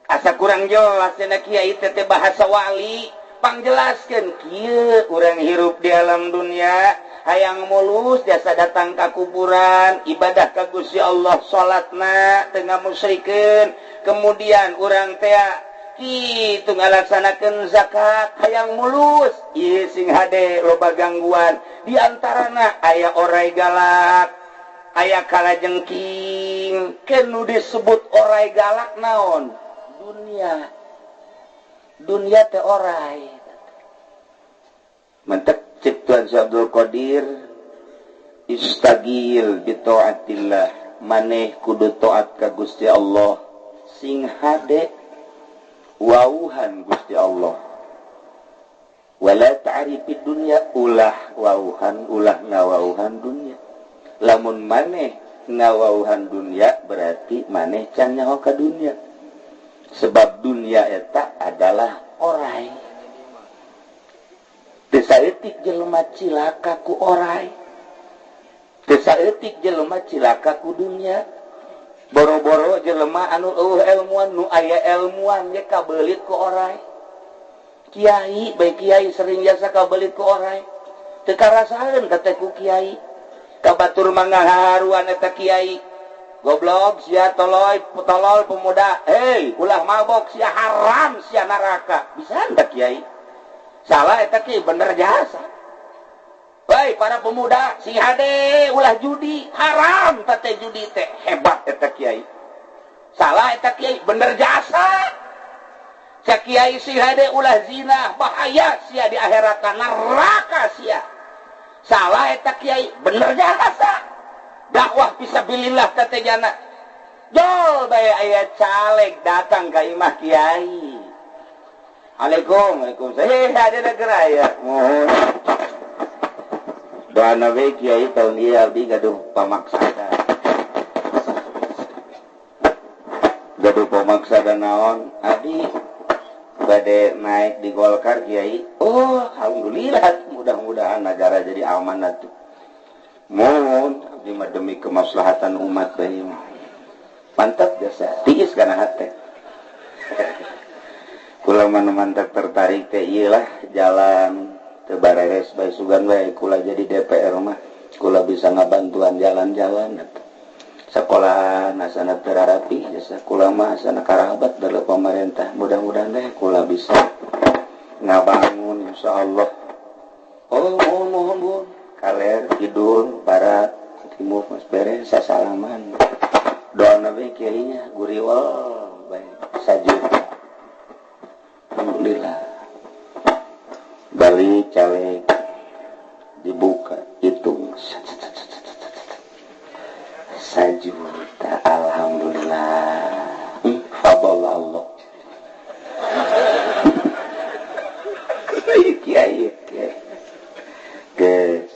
Asa kurang jelas cenah kiai teh bahasa wali, pangjelaskeun kieu urang hirup di alam dunia hayang mulus jasa datang ka kuburan, ibadah ka Gusti Allah, salatna teu ngamusyrikeun, kemudian urang teh kitu ngalaksanakeun zakat hayang mulus, ieu sing hade loba gangguan. Di antarana aya orai galak, aya kalajengking. Keun nu disebut orai galak naon? Dunia. Dunia teh orai. Mentek cek Tuan Syekh Abdul Qadir Istagil bi taatillah, maneh kudu taat ka Gusti Allah sing hade wauhan Gusti Allah. Wala ta'rifid dunya, ulah wauhan, ulah ngawauhan dunya. Lamun maneh ngawauhan dunya berarti maneh can nyaho ka dunya. Sebab dunya eta adalah orai. Teu saeutik jelema cilaka ku orai. Teu saeutik jelema cilaka ku dunya. Boro-boro jelema anu eueuh elmuan, nu aya elmuan ge kabelit ku orai. Kiai, baik kiai sering jasa kabelit ku orai. Teu karasaeun teh ku kiai. Ka batur mangaharuan eta kiai. Goblok sia toloy, tolol pemuda. Hei, ulah mabok sia haram sia neraka. Bisa teh kiai? Salah eta kiai, bener jasa. Baik para pemuda, si hade ulah judi, haram teh judi teh, hebat eta kiai. Salah eta kiai, bener jasa. Cak kiai si hade ulah zina, bahaya sia di akhirat neraka sia. Salah eta kiai, bener jasa. Dakwah fisabilillah teh jana. Jol bae aya caleg datang ka imah kiai. Assalamualaikum, waalaikumsalam. Hei, ada negara ya. Mohon. Doa nabi kiai tahun ieu abdi gaduh pamaksada. Gaduh pamaksada naon? Abdi bade naik di Golkar kiai. Oh, alhamdulillah, mudah-mudahan negara jadi aman atuh. Mohon abdi mah demi kemaslahatan umat bae mah. Mantap jasa, tiis kana hate. Kula mah mantap tertarik teh ieu lah jalan teu bareres bae sugan bae kula jadi DPR mah kula bisa ngabantuan jalan-jalan atuh. Sekolah asana teu rarapi jasa kula mah asana karabat dari pemerintah, mudah-mudahan deh kula bisa ngabangun insyaallah. Oh, mohon mohon mohon kaler kidul barat timur mas beres sasalaman. Doa nabi kiainya guriwal bae sajuta. Alhamdulillah. Balik caleg dibuka hitung sajuta, alhamdulillah. Fadl Allah. Kiai kiai. Guys,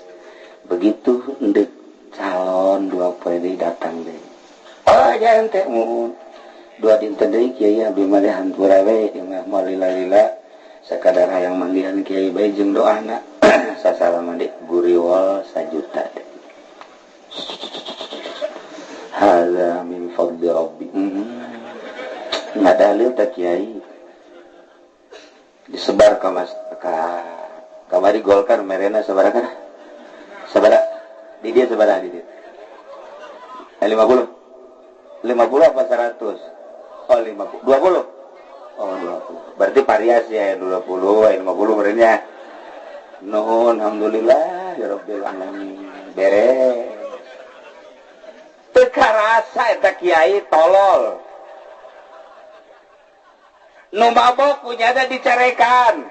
begitu ndek calon dua poe deui datang deui. Oh, jangan teh muhun. Dua dinten deui kiai abdi mah hampura we mah moal lila-lila. Sakadar hayang manggihan kiai bae jeung doana. Sasalaman deui guriwal sajuta deui. Hadza min fadli rabbi. Ngadalil teh kiai. Disebar ka masyarakat. Kamari Golkar merena sabaraha? Sabaraha? Di dia sabaraha di dia? 50. 50 apa 100? Oh, 50. 20. Oh, 20. Berarti variasi ya 20, 50 merenya. Nuhun, alhamdulillah ya rabbil alamin. Beres. Teu karasa eta kiai tolol. Nu mabok kunyana dicarekan.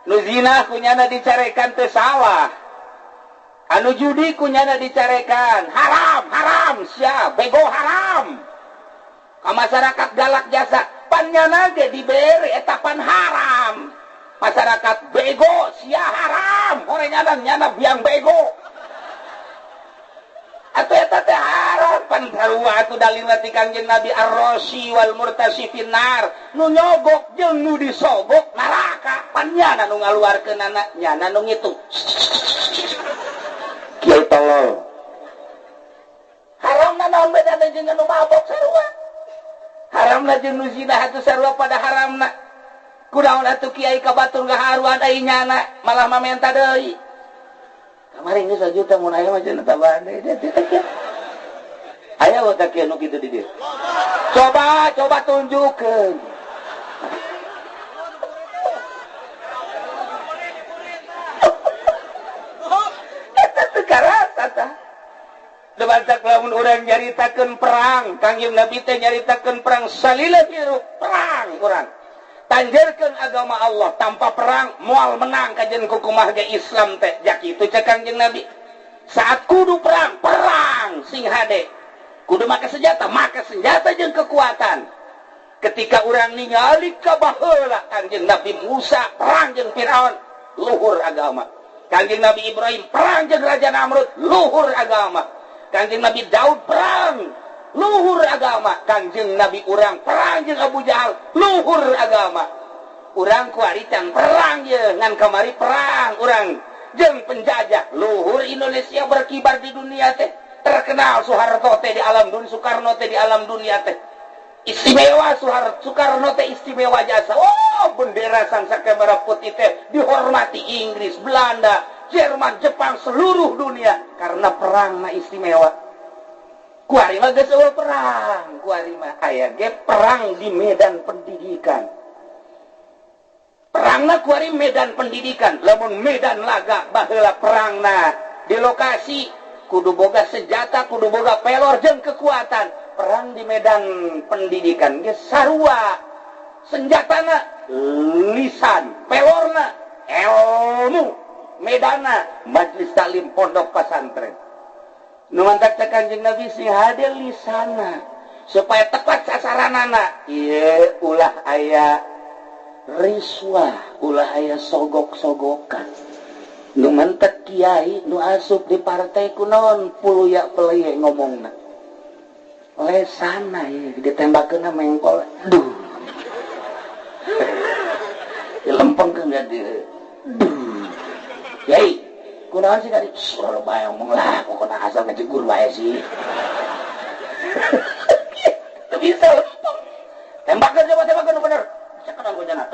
Nu zina kunyana dicarekan teu salah. Anu judi kunyana dicarekan, haram, haram sia, bego haram. Ka masyarakat galak jasa, pan nyana ge dibere eta pan haram. Masyarakat bego sia haram, horeng nyana biang bego. Atuh eta teh haram pan sarua atuh dalilna ti Kangjeng Nabi ar-rasi wal murtasi finnar, nu nyogok jeung nu disogok neraka, pan nyana nu ngaluarkeunana, nyana nu ngitung. Kiai tolol. Haramna naon bedana jeung nu mabok sarua? Haramna jeung nu zina atuh sarua pada haramna. Kunaon atuh kiai ka batur ngaharuan ai nyana malah mamenta deui. Kamari geus sajuta mun aya mah cenah tambahan deui. Aya wa kiai nu kitu di dieu. Coba coba tunjukkeun. Eta teu karasa tah. Debatak lamun urang nyaritakeun perang, Kangjeng Nabi teh nyaritakeun perang salila hirup perang urang. Tanjerkeun agama Allah tanpa perang moal menang kajen kukumaha ge Islam teh. Jak kitu cek Kangjeng Nabi. Saat kudu perang, perang sing hade. Kudu make senjata jeung kekuatan. Ketika urang ningali ka baheula Kangjeng Nabi Musa perang jeung Firaun, luhur agama. Kangjeng Nabi Ibrahim perang jeung Raja Namrud, luhur agama. Kangjeng Nabi Daud perang, luhur agama. Kangjeng Nabi urang perang jeung Abu Jahal, luhur agama. Urang kuari can perang ye, ngan kamari perang urang jeung penjajah. Luhur Indonesia berkibar di dunia teh, terkenal Soeharto teh di alam dunia, Soekarno teh di alam dunia teh. Istimewa Soeharto, Soekarno teh istimewa jasa. Oh, bendera sang saka merah putih teh dihormati Inggris, Belanda, Jerman, Jepang, seluruh dunia karena perangna istimewa. Kuari mah geus eueuh perang, kuari mah aya ge perang di medan pendidikan. Perangna kuari medan pendidikan, lamun medan laga baheula perangna di lokasi kudu boga senjata, kudu boga pelor jeung kekuatan. Perang di medan pendidikan ge sarua, senjatana lisan, pelorna ilmu, medana majelis taklim pondok pesantren. Nu mantak teh Kanjeng Nabi sing hade lisana supaya tepat sasaranana. Ieu ulah aya riswah, ulah aya sogok-sogokan. Nu mantak kiai nu asup di partai kunaon puluya peleye ngomongna. Lesana ieu ditembakeun mengkol. Duh. Dilempengkeun ka dieu. Duh. Kiai, kunaon sih tadi? Surah bae ngomong lah, pokona asal ngejegur bae sih. Teu bisa lempeng. Tembakeun coba, tembakeun bener. Sekarang gua jana.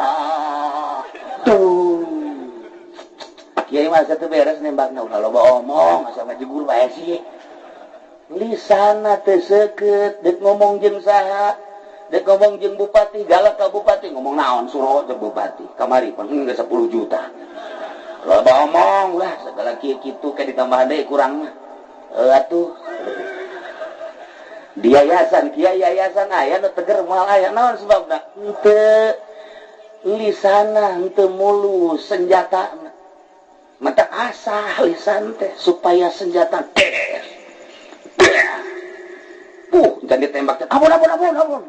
Tuh. Kiai mah satu beres nembakna ulah loba omong, asal ngejegur bae sih. Lisana teu seukeut, deuk ngomong jeung saha, deuk ngomong jeung bupati, galak ka bupati, ngomong naon suruh jeung bupati. Kamari pan geus 10 juta. Loba omong lah segala kieu kitu ke ditambahan deui kurang mah. Atuh. Di yayasan, kiai yayasan aya nu teger moal aya naon sebabna? Henteu lisana, henteu mulus senjatana. Mata asah lisan teh supaya senjata des. Jangan ditembak. Ampun, ampun, ampun, ampun.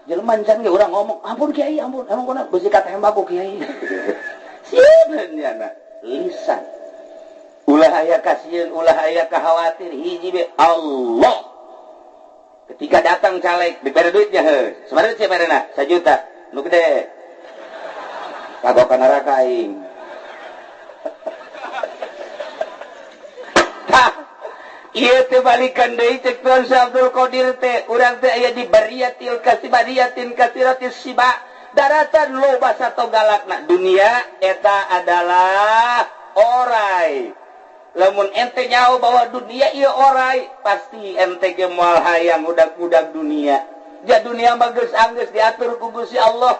Jelema can ge urang ngomong, ampun kiai, ampun. Emang kuna beusi katembak ku kiai. Sieun nyana lisan. Ulah aya kasieun, ulah aya kahawatir hiji be Allah. Ketika datang caleg, dibere duitnya heuh. Sabaraha duit barena? 1 juta. Nu gede. Kagok ka neraka aing. Tah, ieu teh balikan deui cek Tuan Syekh Abdul Qadir teh, urang teh aya di bariatil kasibariatin kasiratis siba, daratan loba sato galakna. Dunia eta adalah orai. Lamun ente nyaho bahwa dunia ieu orai, pasti ente ge moal hayang udag-udag dunia. Ja dunia mah geus anggeus diatur ku Gusti Allah.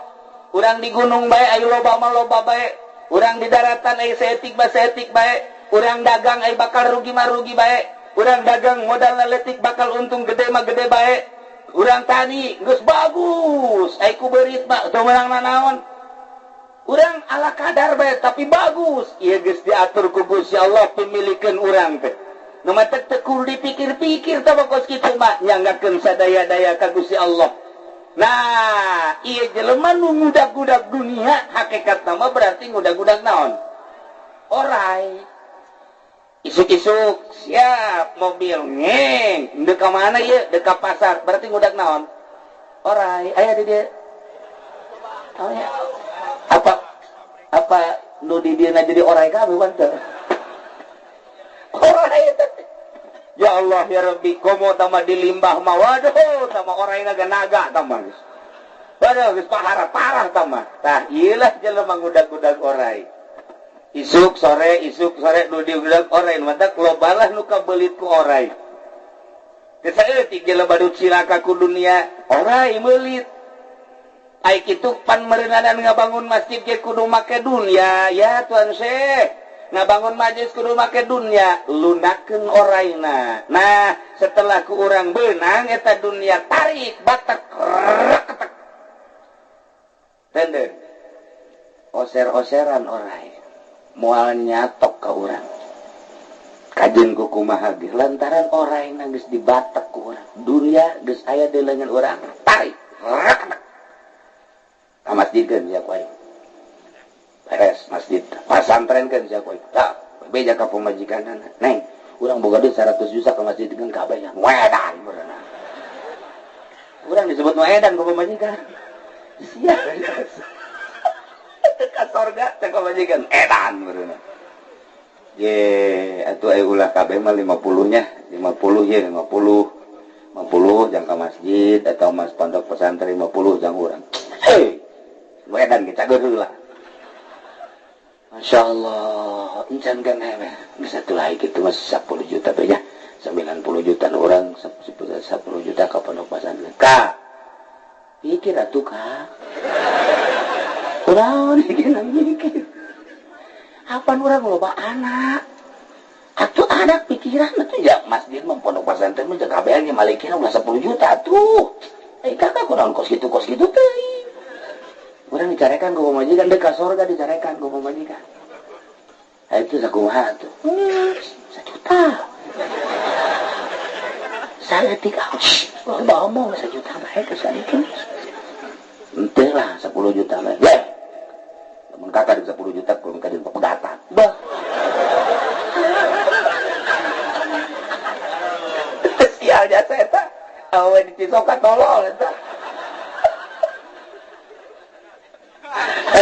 Urang di gunung bae aya loba mah loba bae, urang di daratan aya saeutik mah saeutik bae, urang dagang aya bakal rugi mah rugi bae. Urang dagang modal leutik bakal untung gede mah gede bae. Urang tani geus bagus, ai ku beurit mah teu meunang nanaon. Urang ala kadar bae tapi bagus. Ieu geus diatur ku Gusti Allah pemilikeun urang teh. Nu matak teu kudu dipikir-pikir tah kos kitu mah nyanggakeun sadaya-daya ka Gusti Allah. Nah, ieu jelema nu ngudag-gudag dunia hakikatna mah berarti ngudag-gudag naon? Orai. Isuk-isuk siap mobil ngeng deuk ka mana ieu? Deuk ka pasar berarti ngudag naon? Orai aya di dieu. Oh ya. Apa apa nu di dieu jadi orai kabeh wan teu? Orai teh. Ya Allah ya Rabbi, komo tama di limbah mah waduh tama orai naga-naga tama geus. Waduh geus parah tama. Tah ieu lah jelema ngudag-gudag orai. Isuk sore nu diudag orai matak lobalah nu kabelit ku orai. Teu saeutik jelema nu cilaka ku dunia, orai meulit. Ai kitu pan meureunanan ngabangun masjid ge kudu make dunia, ya Tuan Syekh. Ngabangun majlis kudu make dunia, lunakeun oraina. Nah, setelah ku urang beunang eta dunia tarik batek reketek. Tende. Oser-oseran orai. Moal nyatok ka urang. Kajen ku kumaha ge lantaran orang geus dibatek ku urang. Dunia geus aya di leungeun urang, tarik. Ka masjidkeun sia ku aing. Beres masjid, pasantrenkeun sia ku aing. Tah, beja ka pamajikanana. Neng, urang boga duit 100 juta ka masjidkeun kabeh nya. Wedan beureunan. Urang disebut wedan ku pamajikan. Sia. Ka sorga teh pamajikan edan beureunan. Ye, atuh aya ulah kabeh mah 50 nya, 50 ye, 50. 50 jang ka masjid atau mas pondok pesantren 50 jang urang. Hei, wedan ge cager heula. Masya Allah, encan kan hewe. Geus atuh lain kitu mah 10 juta be nya. 90 juta orang, 10 juta ka pondok pesantren. Ka, pikir atuh ka. Urang mikir. Apan urang loba anak. Atuh anak pikiran atuh ya masjid mah pondok pesantren mah jaga kabeh nya malikina ulah 10 juta atuh. Eh kakak kurang kos kitu teh. Urang dicarekan ku pamajikan deuk ka sorga dicarekan ku pamajikan. Ha itu sakumaha atuh. 1 juta. Saeutik ah, ulah omong 1 juta bae geus saeutik. Henteu lah 10 juta mah. Weh. Lamun kakak 10 juta kudu ka di pegatan. Bah. Sial jasa eta. Awe di Cisoka tolol eta.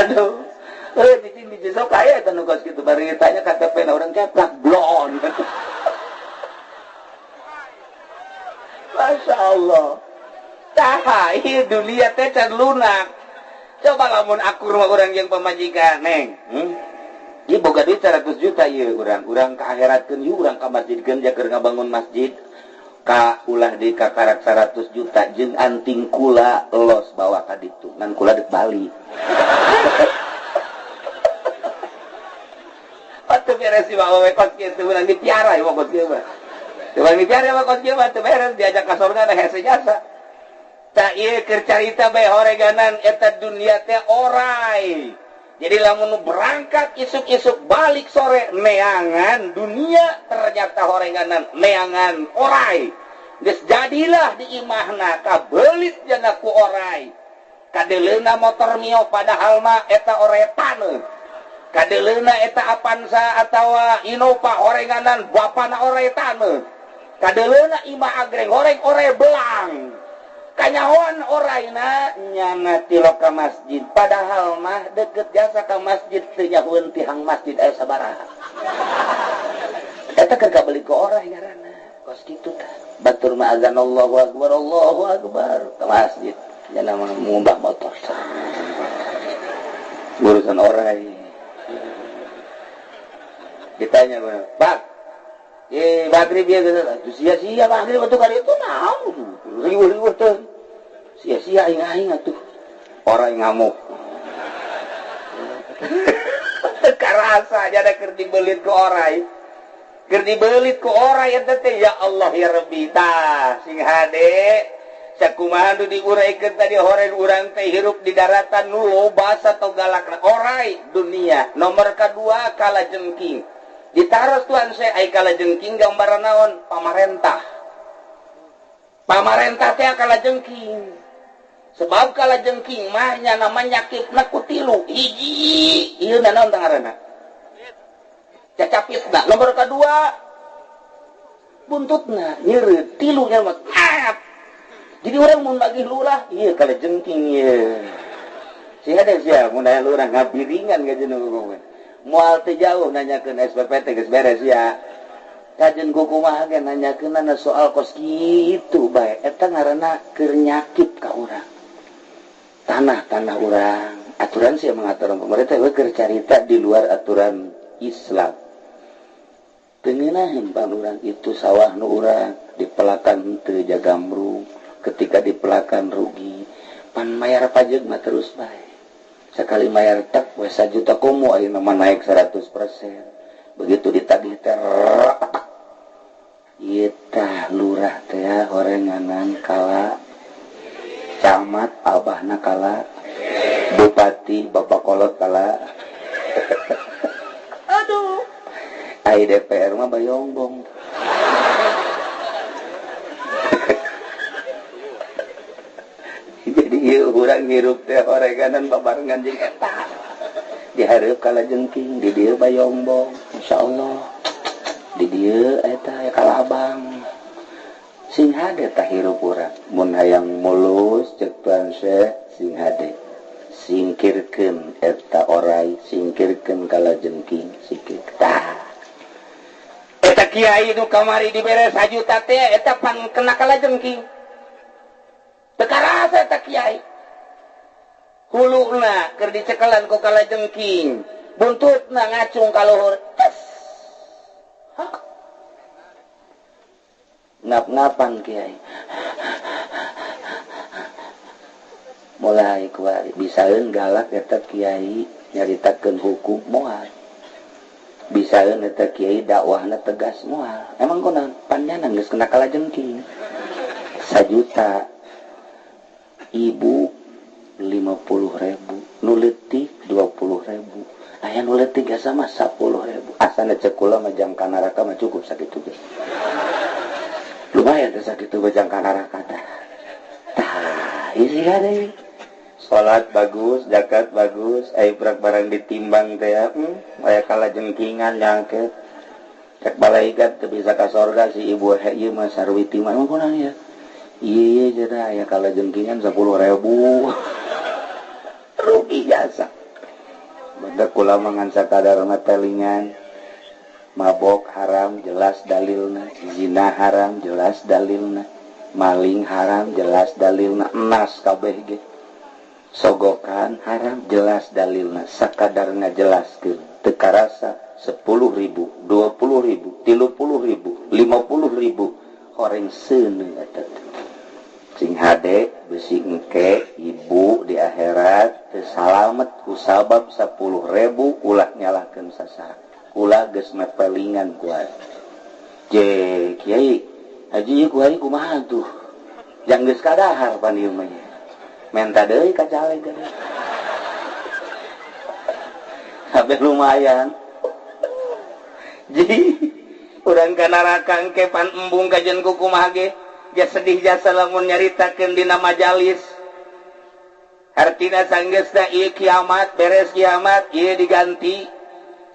Aduh. Cicing di Cisoka aya eta nu kos kitu bari ditanya KTP na urang keplak blon. Masya Allah. Tah, ieu dunia teh can lunak. Coba lamun akur mah urang jeung pamajikan, neng. Ieu boga duit 100 juta ieu urang. Urang ka akhiratkeun ieu urang ka masjidkeun ja keur ngabangun masjid. Ka ulah deui ka karak 100 juta jeung anting kula los bawa ka ditu. Ngan kula deuk balik. Atuh beres si bawa we kos kieu urang dipiara ieu kos kieu mah. Urang dipiara mah kos kieu mah teu beres diajak ka sorga na hese jasa. Tak ieu keur carita bae horeganan eta dunia teh orai. Jadi lamun berangkat isuk-isuk balik sore neangan dunia ternyata horeganan neangan orai. Geus jadilah di imahna kabelit jana ku orai. Kadeleuna motor Mio padahal mah eta orai taneuh. Kadeleuna eta Avanza atawa Innova horeganan bapana orai taneuh. Kadeleuna imah agreng horeng orai belang. Kanyahoan oraina nyana tilo ka masjid padahal mah deket jasa ka masjid teu nyahueun tihang masjid aya sabaraha. Eta keur kabeli ku orai ngaranna kos kitu tah. Batur mah azan Allahu akbar Allahu akbar ka masjid nyana mah ngumbah motor. Urusan orai. Ditanya Pak, maghrib ya gitu. Sia-sia maghrib atuh kali itu naon. Riweuh-riweuh teh. Sia-sia aing-aing atuh. Orang ngamuk. Teu karasa jada keur dibelit ku orai. Keur dibelit ku orai eta teh ya Allah ya Rabbi tah sing hade. Sakumaha nu diuraikeun tadi horeun urang teh hirup di daratan nu loba sato galakna orai dunia. Nomor kadua kala jengking. Ditaros tuan saya ai kala jengking gambaran naon pamarentah. Pamarentah teh kala jengking. Sebab kala jengking mah nya nama nyakipna ku tilu. Hiji ieu naon tah ngaranna? Cacapitna. Nomor kadua buntutna nyeureut tilu nya mah. Jadi orang mun nagih lurah ieu kala jengking ieu. Sia deh sia mun aya lurah ngabiringan ka jeung ngomong. Moal teu jauh nanyakeun SPPT geus beres ya. Kajen ku kumaha ge nanyakeunana soal kos kitu bae. Eta ngaranna keur nyakit ka urang. Tanah-tanah urang. Aturan sih mengatur pemerintah we keur carita di luar aturan Islam. Teu ngeunaheun pan urang itu sawah nu urang dipelakan teu jagamrung, ketika dipelakan rugi, pan mayar pajak mah terus bae. Sekali mayar tak we 1 juta komo ayeuna mah naik 100%. Begitu ditagih teh ieu tah lurah teh horenganan kala camat abahna kala bupati bapak kolot kala. Aduh. Ai DPR mah bayongbong. Jadi ieu urang hirup teh oreganan babarengan jeung eta. Dihareup kalajengking, di dieu bayongbong, insyaallah. Di dieu eta aya kalabang. Sing hade tah hirup urang. Mun hayang mulus ceuk Tuan Syekh sing hade. Singkirkeun eta orai, singkirkeun kalajengking, singkir. Tah. Eta kiai nu kamari dibere sajuta teh eta pan kena kalajengking. Teu karasa eta kiai. Huluna keur dicekelan ku kalajengking, buntutna ngacung ka luhur. Tes. Hah? Ngap-ngapan kiai. Mulai kuari bisaeun galak eta kiai nyaritakeun hukum moal. Bisaeun eta kiai dakwahna tegas moal. Emang kunaon? Panjana geus kena kalajengking. Sajuta ibu 50.000, nu leutik 20.000. Aya nu leutik asa mah 10.000. Asana ceuk kula mah jang ka neraka mah cukup sakitu geus. Lumayan teh sakitu mah jang ka neraka tah. Tah, isi hade. Salat bagus, zakat bagus, ai prak barang ditimbang teh ya, aya kalajengkingan nyangket. Cek malaikat teu bisa ka sorga si ibu ieu mah sarwiti mah emang kunaon ya? Ieu cenah aya kalajengkingan 10.000. Rugi jasa. Badak kula mah ngan sakadar mah telingan. Mabok haram jelas dalilna, zina haram jelas dalilna, maling haram jelas dalilna, enas kabeh ge. Sogokan haram jelas dalilna, sakadar ngajelaskeun teu karasa 10.000, 20.000, 30.000, 50.000 horeng seuneu eta teh. Sing hade besi engke ibu di akhirat teu salamet ku sabab 10.000 ulah nyalahkeun sasaha. Ulah geus mepelingan ku ari. Je kiai haji ieu ku ari kumaha tuh? Jang geus kadahar pan ieu mah. Menta deui ka caleg deui. Kabeh lumayan. Ji urang ka neraka engke pan embung kajen ku kumaha ge? Ja sedih jasa lamun nyaritakeun dina majalis. Hartina sanggeusna ieu kiamat, beres kiamat ieu diganti.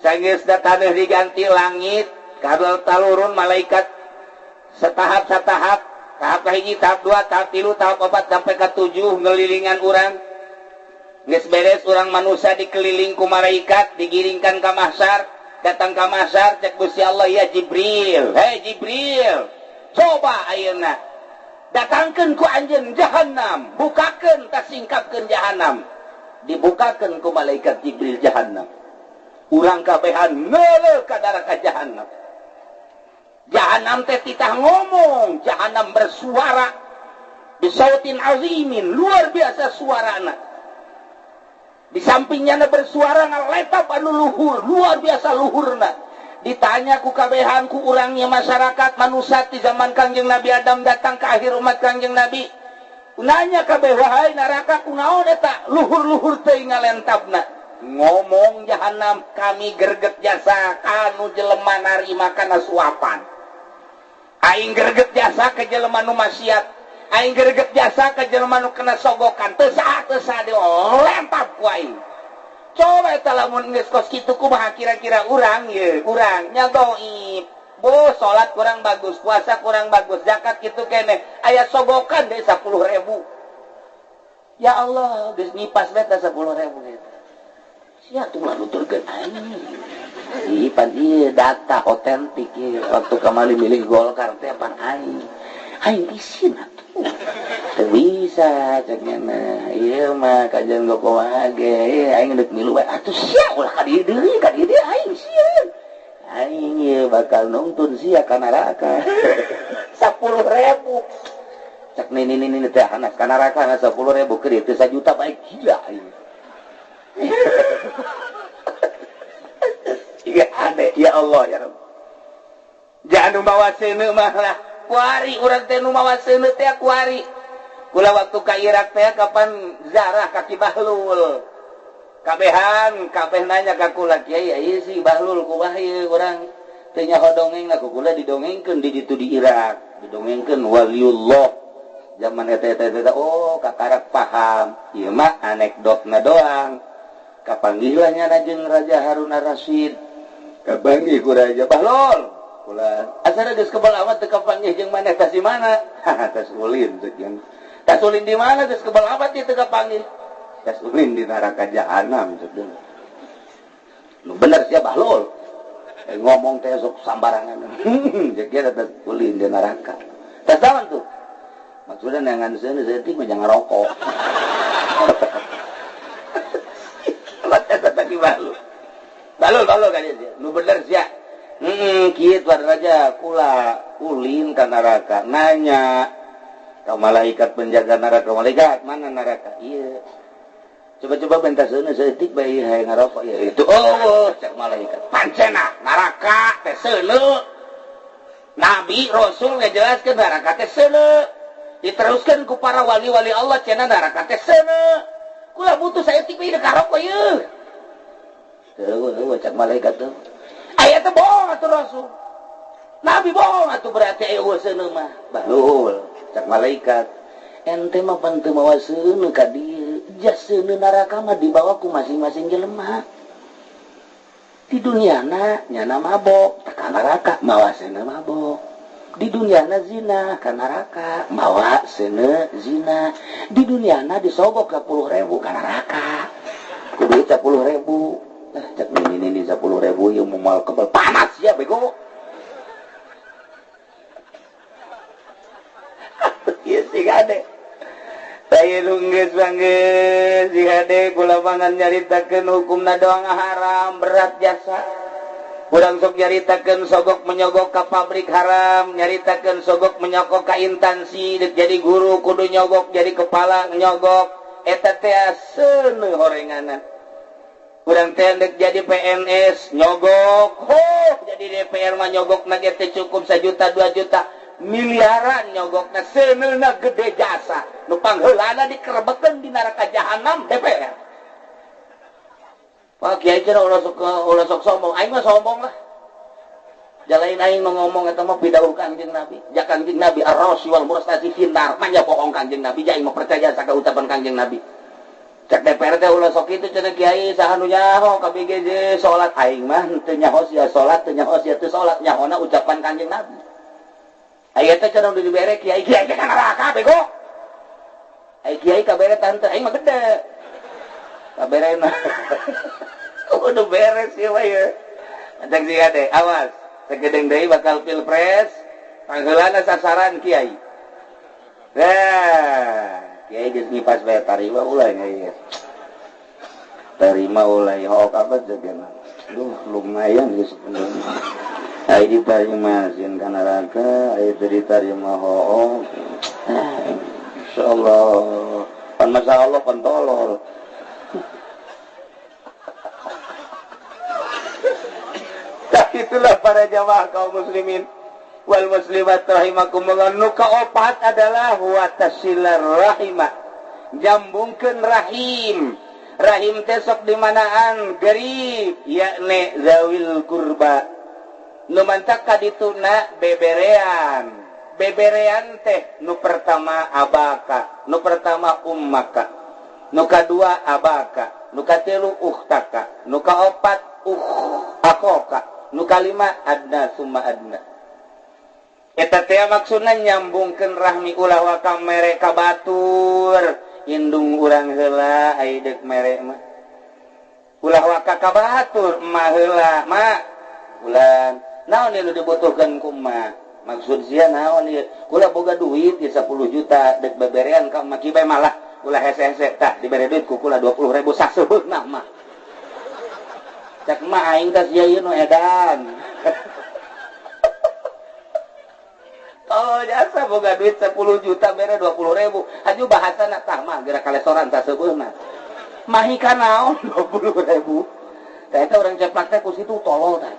Sanggeusna taneuh diganti langit, kabel talurun malaikat setahap-setahap, tahap kahiji, tahap 2, tahap 3, tahap 4 sampai ka 7 ngelilingan urang. Geus beres urang manusia dikeliling ku malaikat, digiringkan ka mahsyar, datang ka mahsyar cek Gusti Allah, ya Jibril, hei Jibril, coba ayeuna datangkeun ku anjeun jahanam, bukakeun tasingkapkeun jahanam. Dibukakeun ku malaikat Jibril jahanam. Urang kabehan ngeuleuh ka neraka jahanam. Jahanam teh titah ngomong, jahanam bersuara bisautin azimin, luar biasa suarana. Di sampingnya bersuara ngaletap anu luhur, luar biasa luhurna. Ditanya ku kabehan ku urangnya masyarakat manusia di zaman Kangjeng Nabi Adam datang ke akhir umat Kangjeng Nabi. Nanya kabeh, wahai neraka kunaon eta luhur-luhur teh ngalentabna. Ngomong jahanam, kami gerget jasa kanu jelema narima kana suapan. Aing gerget jasa ke jelema nu maksiat, aing gerget jasa ke jelema nu kena sogokan, teu saha dilentap ku aing. Coba eta lamun geus kos kitu kumaha kira-kira urang ye, urang nya dhaif. Bo salat kurang bagus, puasa kurang bagus, zakat kitu keneh, aya sogokan deui 10.000. Ya Allah, geus ngipas bae 10.000 eta. Sia tuh lah nuturkeun aing. Ih pan ieu data otentik ieu waktu kamari milih Golkar teh pan aing. Aing isin atuh. Teu bisa cek nya ieu mah kajian gokoa ge aing deuk milu bae atuh sia ulah ka dieu deui ka dieu aing sieun. Aing ieu bakal nungtun sia ka neraka. 10.000. Cek nini teh anak ka neraka 10.000 keur ieu teh 1 juta bae gila aing. Iya aneh ya Allah ya Rabb. Jangan mawa seuneu mah lah. Kuari urang teh nu mawa seuneu teh kuari. Kula waktu ka Irak teh kapan zarah ka Ki Bahlul. Kabehan kabeh nanya ka kula kiai ieu si Bahlul kumaha ieu urang Teu nyaho dongeng na ku kula didongengkeun di ditu di Irak, didongengkeun waliullah. Zaman eta eta eta oh kakarak paham. Ieu mah anekdotna doang. Kapanggih lah nyana jeung Raja Harun Ar-Rasyid. Kapanggih ku Raja Bahlol. Kula asana geus kebal amat teu kapanggih jeung maneh tas di mana? Tas ulin cek jeung. Tas ulin di mana geus kebal amat teu kapanggih? Tas ulin di neraka jahanam cek jeung. Nu bener sia Bahlol. Ngomong teh sok sambarangan. Cek ge tas ulin di neraka. Tas naon tuh? Maksudna neangan seuneu saeutik mah jangan rokok. Eta tadi Bahlol. Bahlol bahlol ka dieu. Nu bener sia. Kieu tuan raja kula ulin ka neraka nanya ka malaikat penjaga neraka, malaikat mana neraka? Ieu. Coba-coba bentar seuneu saeutik bae hayang ngarokok ya itu. Oh, cek malaikat. Pancena neraka teh seuneu. Nabi Rasul ngajelaskeun neraka teh seuneu. Diteruskeun ku para wali-wali Allah cenah neraka teh seuneu. Kula butuh saeutik bae ngarokok ieu. Teu cek malaikat tuh. Aya teh bohong atuh Rasul. Nabi bohong atuh berarti aya seuneu mah. Bahlul cek malaikat. Ente mah pan teu mawa seuneu ka dieu. Jas seuneu neraka mah dibawa ku masing-masing jelema. Di duniana nyana mabok, ka neraka mawa seuneu mabok. Di duniana zina ka neraka mawa seuneu zina. Di duniana disogok 10.000 ka neraka. Kudu 10.000. Cek ini 10.000 ieu moal kebal panas ya bego. Ieu sih ade. Saya nunggeus banggeus sih ade kula mangan nyaritakeun hukumna doang haram berat jasa. Urang sok nyaritakeun sogok menyogok ka pabrik haram, nyaritakeun sogok menyogok ka instansi, dek jadi guru kudu nyogok, jadi kepala nyogok, eta teh seuneu horenganan. Urang teh dek jadi PNS nyogok, oh jadi DPR mah nyogok na teh cukup 1 juta 2 juta miliaran nyogokna seuneuna gede jasa. Nu pangheulana dikerebekeun di neraka jahanam DPR. Pak Kiai cenah ulah sok sombong, aing mah sombong lah. Jalain aing mah ngomong eta mah pidauh Kangjeng Nabi. Ja Kangjeng Nabi ar-rasi wal murstasi finnar, mah nya bohong Kangjeng Nabi, ja aing mah percaya saka ucapan Kangjeng Nabi. Cek DPR teh ulah sok kitu cenah kiai saha nu nyaho KBGJ salat aing mah teu nyaho sia salat teu nyaho sia teu salat nyahona ucapan Kangjeng Nabi. Aya teh cenah dibere kiai kiai teh ka neraka bego. Ai kiai kabere tante aing mah gede. Kaberena. Kudu beres ieu mah ieu. Cek sia teh awas segedeng deui bakal pilpres pangheulana sasaran kiai. Nah, kiai geus ngipas bae tarima ulah nya ieu. Tarima ulah hook apa jagana. Duh lumayan geus sebenarnya. Ai ditarima sieun ka neraka, ai teu ditarima hook. Insyaallah. Pan masyaallah pan tolol. Nah, itulah para jamaah kaum muslimin wal muslimat rahimakumullah. Nu kaopat adalah wa tasilar rahimah, jambungkeun rahim. Rahim teh sok di manaan gerib yakni zawil kurba. Nu mantak ka dituna beberean. Beberean teh nu pertama abaka, nu pertama ummaka, nu kadua abaka, nu katilu ukhtaka, nu kaopat akoka, nu kalima adna summa adna. Eta teh maksudna nyambungkeun rahmi ulah waka mere ka batur, indung urang heula ai deuk mere mah. Ulah waka ka batur emah heula, mak. Ulan, naon ieu nu dibutuhkeun ku emak? Maksud sia naon ieu? Kula boga duit ieu 10 juta deuk beberean ka emak kieu bae malah ulah hese-hese tah dibere duit ku kula 20.000 sasebeuna mah. Cek emak aing teh sia ieu nu edan. Oh jasa boga duit 10 juta bere 20.000. Haju bahasana tah mah geura kalesoran sasebeuna. Mahi ka naon 20.000. Tah eta urang ceplak teh ku situ tolol tah.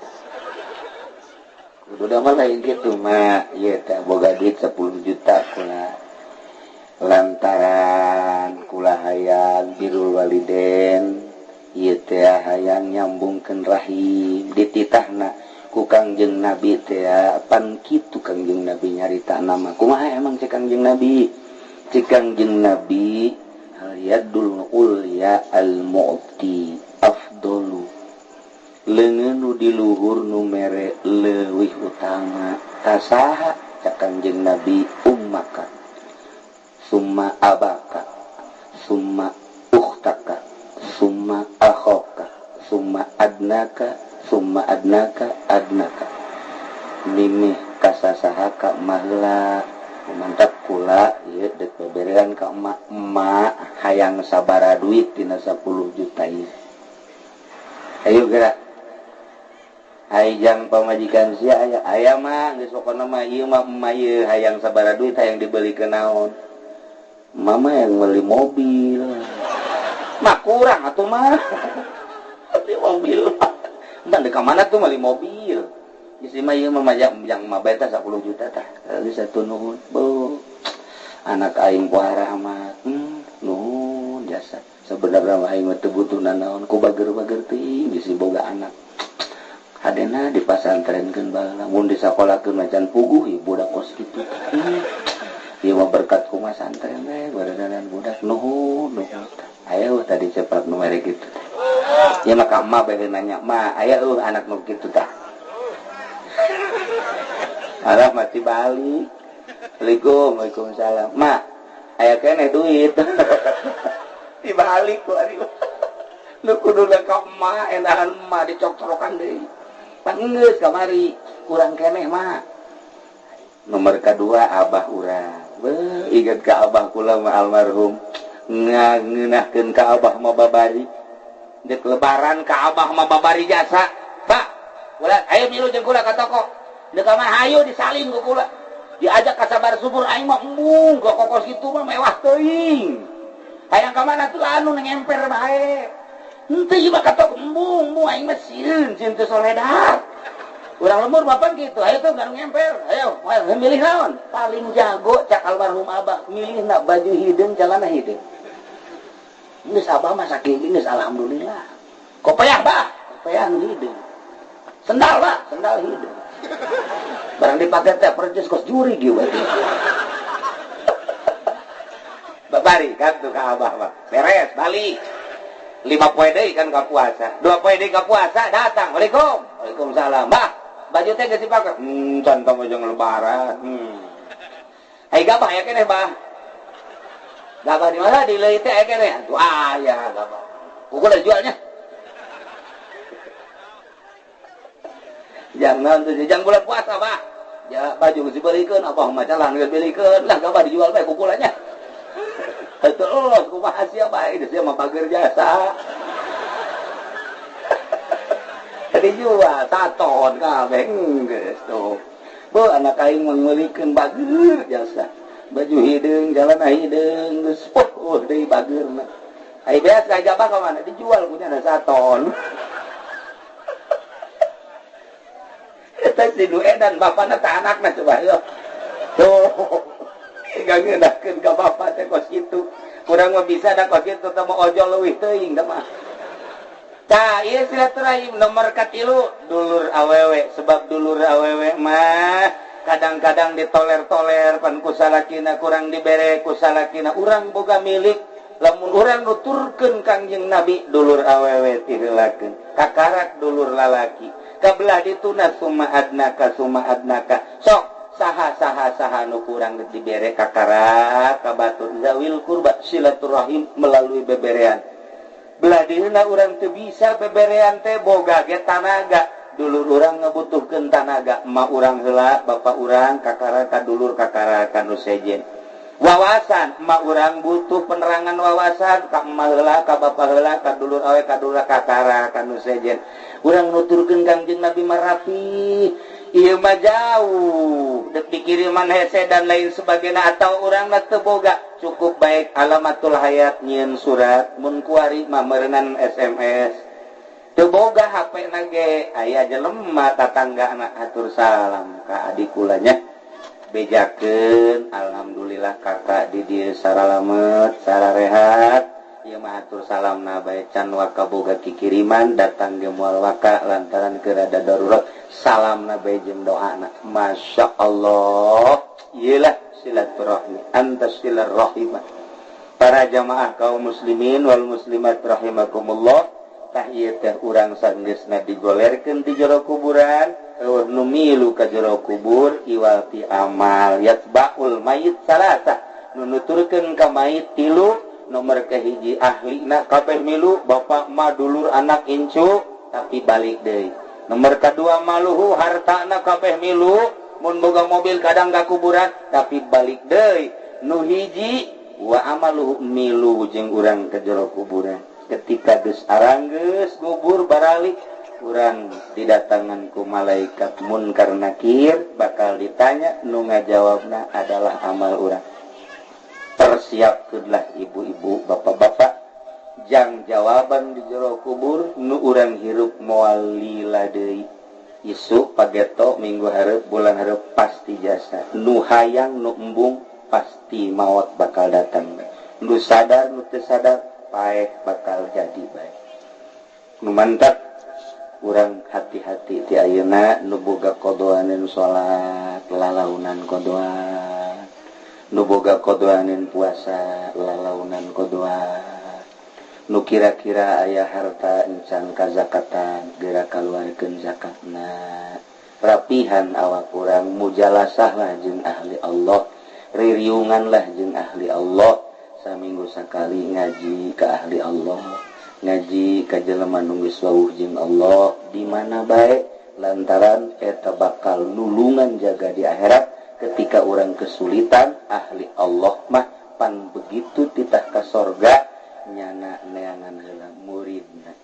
Kudu mah lain kitu mah, ieu teh boga duit 10 juta kula. Lantaran kula hayang birrul waliden, ieu teh hayang nyambungkeun rahim dititahna. Ku Kangjeng Nabi teh pan kitu Kangjeng Nabi nyarita nama. Kumaha emang cek Kangjeng Nabi? Cek Kangjeng Nabi al yadul ulya al mu'ti afdalu. Leungeun nu di luhur nu mere leuwih utama. Tasaha cek Kangjeng Nabi ummaka summa abaka summa ukhtaka summa akhaka summa adnaka summa adnaka adnaka mimih kasasahaka maheula mantap kula ieu deuk beberean ka emak emak hayang sabaraha duit tina 10 juta ieu ayo geura ai jang pamajikan sia aya aya mah geus pokona mah ieu mah emak ieu hayang sabaraha duit hayang dibelikeun naon mama yang beli mobil mah kurang atuh mah beli mobil entah di mana tuh beli mobil isi mah ieu mah yang mah bae tah 10 juta tah geus satu nuhun beuh anak aing puara amat nuhun jasa sebenarnya mah aing mah teu butuh nanaon ku bager-bager teuing geus boga anak hadena dipasantrenkeun baheula mun disakolakeun macan puguh ieu budak kos kitu ieu mah berkat ku masantren we baredanan budak nuhun nuhun ayo tadi cepat nu mere kitu ya mah ka emak bae nanya ma aya eueuh anak nu kitu tah arah mati balik Assalamualaikum waalaikumsalam ma aya keneh duit dibalik ku ari nu kuduna ka emak enahan emak dicok-corokan deui pan geus kamari kurang keneh ma nomor kedua abah urang beuh inget ka abah kula mah almarhum ngeunahkeun ka abah mah babari dek lebaran ka abah mah babari jasa pak kula ayo milu jeung kula ka toko dek mah hayu disalin ku kula diajak ka sabar subur aing mah embung ka kokos kitu mah mewah teuing hayang ka mana tuh anu ngemper bae henteu ieu mah ka toko embung embung aing mah sieun sieun teu soledar urang lembur bapan kitu ayo tuh ganu ngemper ayo milih naon paling jago cak almarhum abah milihna baju hideung celana hideung geus abah mah sakieu geus alhamdulillah kopeah bah kopeah nu hideung sendal bah sendal hideung barang dipake teh percis kos juri ge we babari kan tuh ka abah mah beres balik 5 poe deui kan ka puasa 2 poe deui ka puasa datang waalaikum waalaikumsalam bah baju teh geus dipake can tong jeung lebaran ai gabah aya keneh bah gabah di mana di leuit teh aya keneh atuh aya gabah kukula jualnya jangan tuh jang bulan puasa bah ya baju geus dibelikeun abah mah calan geus belikeun lah gabah dijual bae kukulanya terus kumaha sia bae sia mah bager jasa dijual saton kabeh geus tuh beuh anak aing mah meulikeun bager jasa baju hideung jalana hideung geus poh deui bageurna ai beas ka gabah ka mana dijual kunyana saton eta si nu edan bapana ta anakna coba yeuh tuh gak ngeunahkeun ka bapa teh kos kitu kurang mah bisa da kos kitu teh mah ojol leuwih teuing da mah tah ieu silaturahim nomor katilu dulur awewe sebab dulur awewe mah kadang-kadang ditoler-toler pan ku salakina kurang dibere ku salakina urang boga milik lamun urang nuturkeun Kangjeng Nabi dulur awewe tiheulakeun kakarak dulur lalaki kabelah dituna summa adnaka sok saha saha saha nu kurang dibere kakarak ka batur zawil kurba silaturahim melalui beberean belah dieuna urang teu bisa beberean teh boga ge tanaga dulur urang ngabutuhkeun tanaga emak urang heula bapa urang kakara ka dulur kakara ka nu sejen wawasan emak urang butuh penerangan wawasan ka emak heula ka bapa heula ka dulur awe ka dulur kakara ka nu sejen urang nuturkeun Kangjeng Nabi mah rapi ieu mah jauh dek dikiriman hese dan lain sebagainya atau urang mah teu boga cukup baik alamatul hayat nyieun surat mun kuari mah meureunnan SMS teu boga HP na ge aya jelema tatangga na atur salam ka adik kula nya bejakeun alhamdulillah kakak di dieu saralamet sararehat Ieu mah atur salamna bae can waka boga kikiriman datang ge moal waka lantaran keur ada darurat salamna bae jeung doana. Masya Allah, iyalah silaturahmi anta silaturahimah. Para jamaah kaum muslimin wal muslimat rahimakumullah, tah ieu teh urang sanggeusna digolerkeun di jero kuburan, eueuh nu milu ka jero kubur iwal ti amal yatbaul mayit salasa, nu nuturkeun ka mayit tilu. Nomor kahiji ahlina kabeh milu bapak ma dulur anak incu tapi balik deui. Nomor kadua maluhu hartana kabeh milu mun boga mobil kadang ka kuburan tapi balik deui. Nu hiji wa amaluhu milu jeung urang ka jero kuburan. Ketika geus aranggeus kubur baralik urang didatangan ku malaikat munkar nakir bakal ditanya, nu ngajawabna adalah amal urang. Persiapkeunlah ibu-ibu, bapak-bapak, jang jawaban di jero kubur nu urang hirup moal lila deui. Isuk pageto minggu hareup bulan hareup pasti jasa. Nu hayang nu embung pasti maot bakal datang. Nu sadar nu teu sadar paeh bakal jadi bae. Nu mantap urang hati-hati ti ayeuna nu boga kodoaneun salat lalaunan kodoan. Nu boga kodoaneun puasa lalaunan kodoan. Nu kira-kira aya harta encan kazakatan geura kaluarkeun zakatna. Rapihan awak urang mujalasah lah jeung ahli Allah, ririungan lah jeung ahli Allah. Saminggu sakali ngaji ka ahli Allah, ngaji ka jelema nu geus wawuh jeung Allah di mana bae lantaran eta bakal nulungan jaga di akhirat. Ketika orang kesulitan ahli Allah mah pan begitu titah ka sorga nyana neangan heula muridna.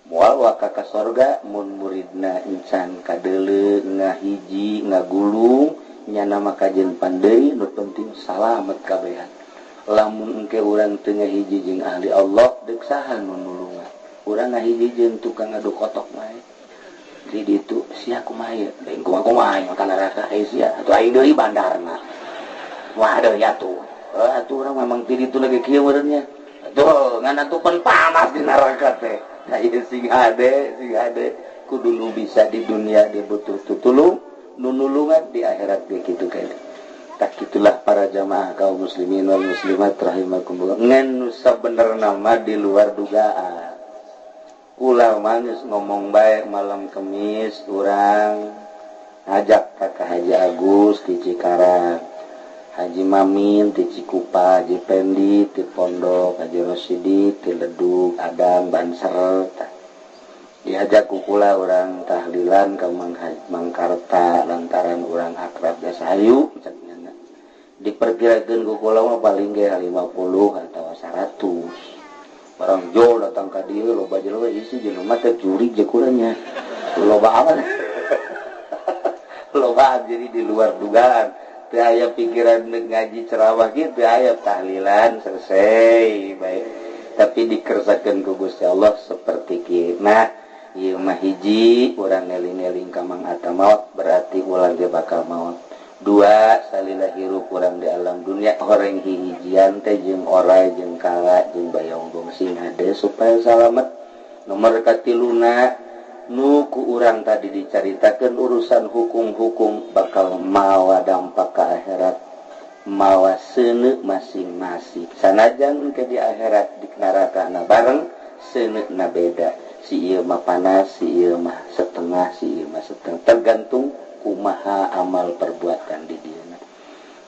Moal waka ka sorga mun muridna encan kadeuleu ngahiji ngagulung nyana mah kajen pandeui nu penting salamet kabehan. Lamun engke urang teu ngahiji jeung ahli Allah deuk saha nu nulungan. Urang ngahiji jeung tukang ngadu kotok mah. Di ditu sia kumaha ieu? Lain kumaha kumaha makan neraka eh sia atuh aing deui bandarna. Waduh ya tuh. Atuh urang memang ti ditu lagi kieu meureunnya. Tuh ngan atuh pan panas di neraka teh. Nah ieu sing hade kudu nu bisa di dunia dibutuh tutulung, nu nulungan di akhirat ge kitu keneh. Tak itulah para jamaah kaum muslimin wal muslimat rahimakumullah. Ngan nu sabenerna mah di luar dugaan. Ulah manis ngomong baik malam Kemis urang ngajak ka Haji Agus di Cikarang, Haji Mamin di Cikupa, Haji Pendi di Pondok, Haji Rosidi di Ledug, Adam Banser. Diajak kukula urang tahlilan ka Mangkarta lantaran urang akrab biasa hayu diperkirakeun kukula mah paling ge 50 atau 100. Barang jol datang ka dieu loba jelema isi jelema teh jurig je kurangnya. Loba amat. Loba jadi di luar dugaan. Teu aya pikiran ngaji ceramah kieu teu aya tahlilan selesai baik. Tapi dikersakeun ku Gusti Allah seperti kieu. Nah, ieu mah hiji urang ngeling-eling ka Mang Atta maot berarti ulah ge bakal maot. Dua, salila hirup urang di alam dunia horeng hihijian teh jeung orai jeung kala jeung bayonggong sing hade supaya salamet. Nomor katiluna nu ku urang tadi dicaritakeun urusan hukum-hukum bakal mawa dampak ka akhirat, mawa seuneu masing-masing. Sanajan engke di akhirat di nerakana bareng seuneuna beda. Si ieu mah panas, si ieu mah setengah, si ieu mah setengah, tergantung kumaha amal perbuatan di dieu.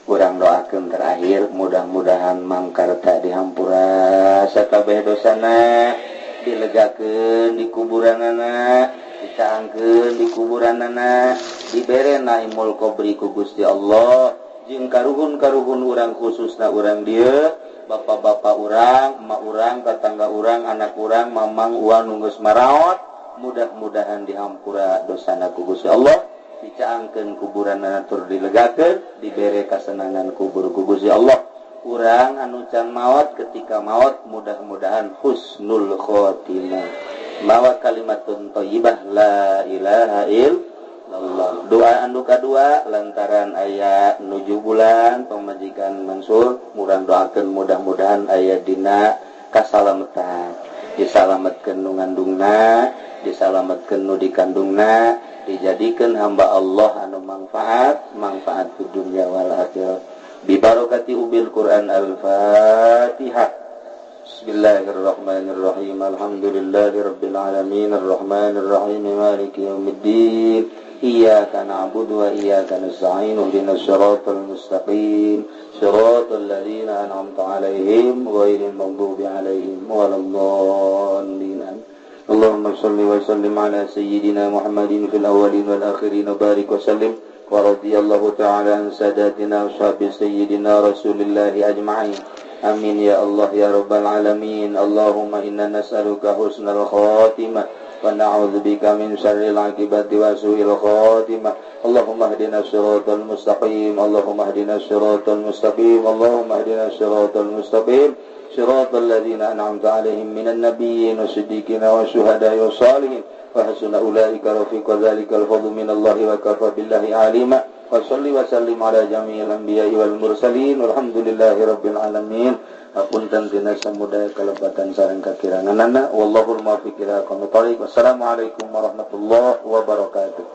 Urang doakeun terakhir mudah-mudahan Mangkarta dihampura sakabeh dosana, dilegakeun di kuburanana, dicaangkeun di kuburanana, dibere naimul qabri ku Gusti Allah jeung karuhun-karuhun urang khususna urang dieu, bapak-bapak urang, emak urang, tetangga urang, anak urang, mamang uang nu geus maraot, mudah-mudahan dihampura dosana ku Gusti Allah, dicaangkeun kuburanana tur dilegakeun, dibere kasenangan kubur ku Gusti Allah. Urang anu can maot ketika maot mudah-mudahan husnul khotimah, mawa kalimatun thayyibah la ilaha illallah. Doa anu kadua lantaran aya 7 bulan pamajikan Mansur, murang doakeun mudah-mudahan aya dina Kasalametan, disalametkeun nu ngandungna, disalametkeun nu dikandungna, dijadikan hamba Allah anu manfaat, manfaat di dunia wal akhirah. Bi barakati ubil Quran. Al-Fatihah. Bismillahirrahmanirrahim. Alhamdulillahi rabbil alamin, arrahmanir rahim, maliki yaumiddin. Iyyaka na'budu wa iyyaka nasta'in, ihdinas siratal mustaqim, siratal ladzina an'amta 'alaihim ghairil maghdubi 'alaihim waladdallin. Allahumma shalli wa sallim ala sayyidina Muhammadin fil awwalin wal akhirin wa barik wa sallim, wa radiyallahu ta'ala an sadatina ashabi sayyidina Rasulillahi ajma'in. Amin ya Allah ya rabbal alamin. Allahumma inna nas'aluka husnal khatimah wa na'udzubika min syarril akibati wa su'il khatimah. Allahumma ihdinas siratal mustaqim, Allahumma ihdinas siratal mustaqim, Allahumma ihdinas siratal mustaqim, siratal ladzina an'amta 'alaihim minan nabiyyin wasiddiqina wasyuhada'i wassalihin, wa hasuna ulaika rafiqa. Dzalikal fadlu minallahi wa kafa billahi alima. Wa salli wa sallim ala jami'il anbiya'i wal mursalin, walhamdulillahi rabbil alamin. Hapunten tina samudaya kalepatan sareng kakiranganana. Wallahul muwaffiq ila aqwamit thoriq. Wassalamualaikum warahmatullahi wabarakatuh.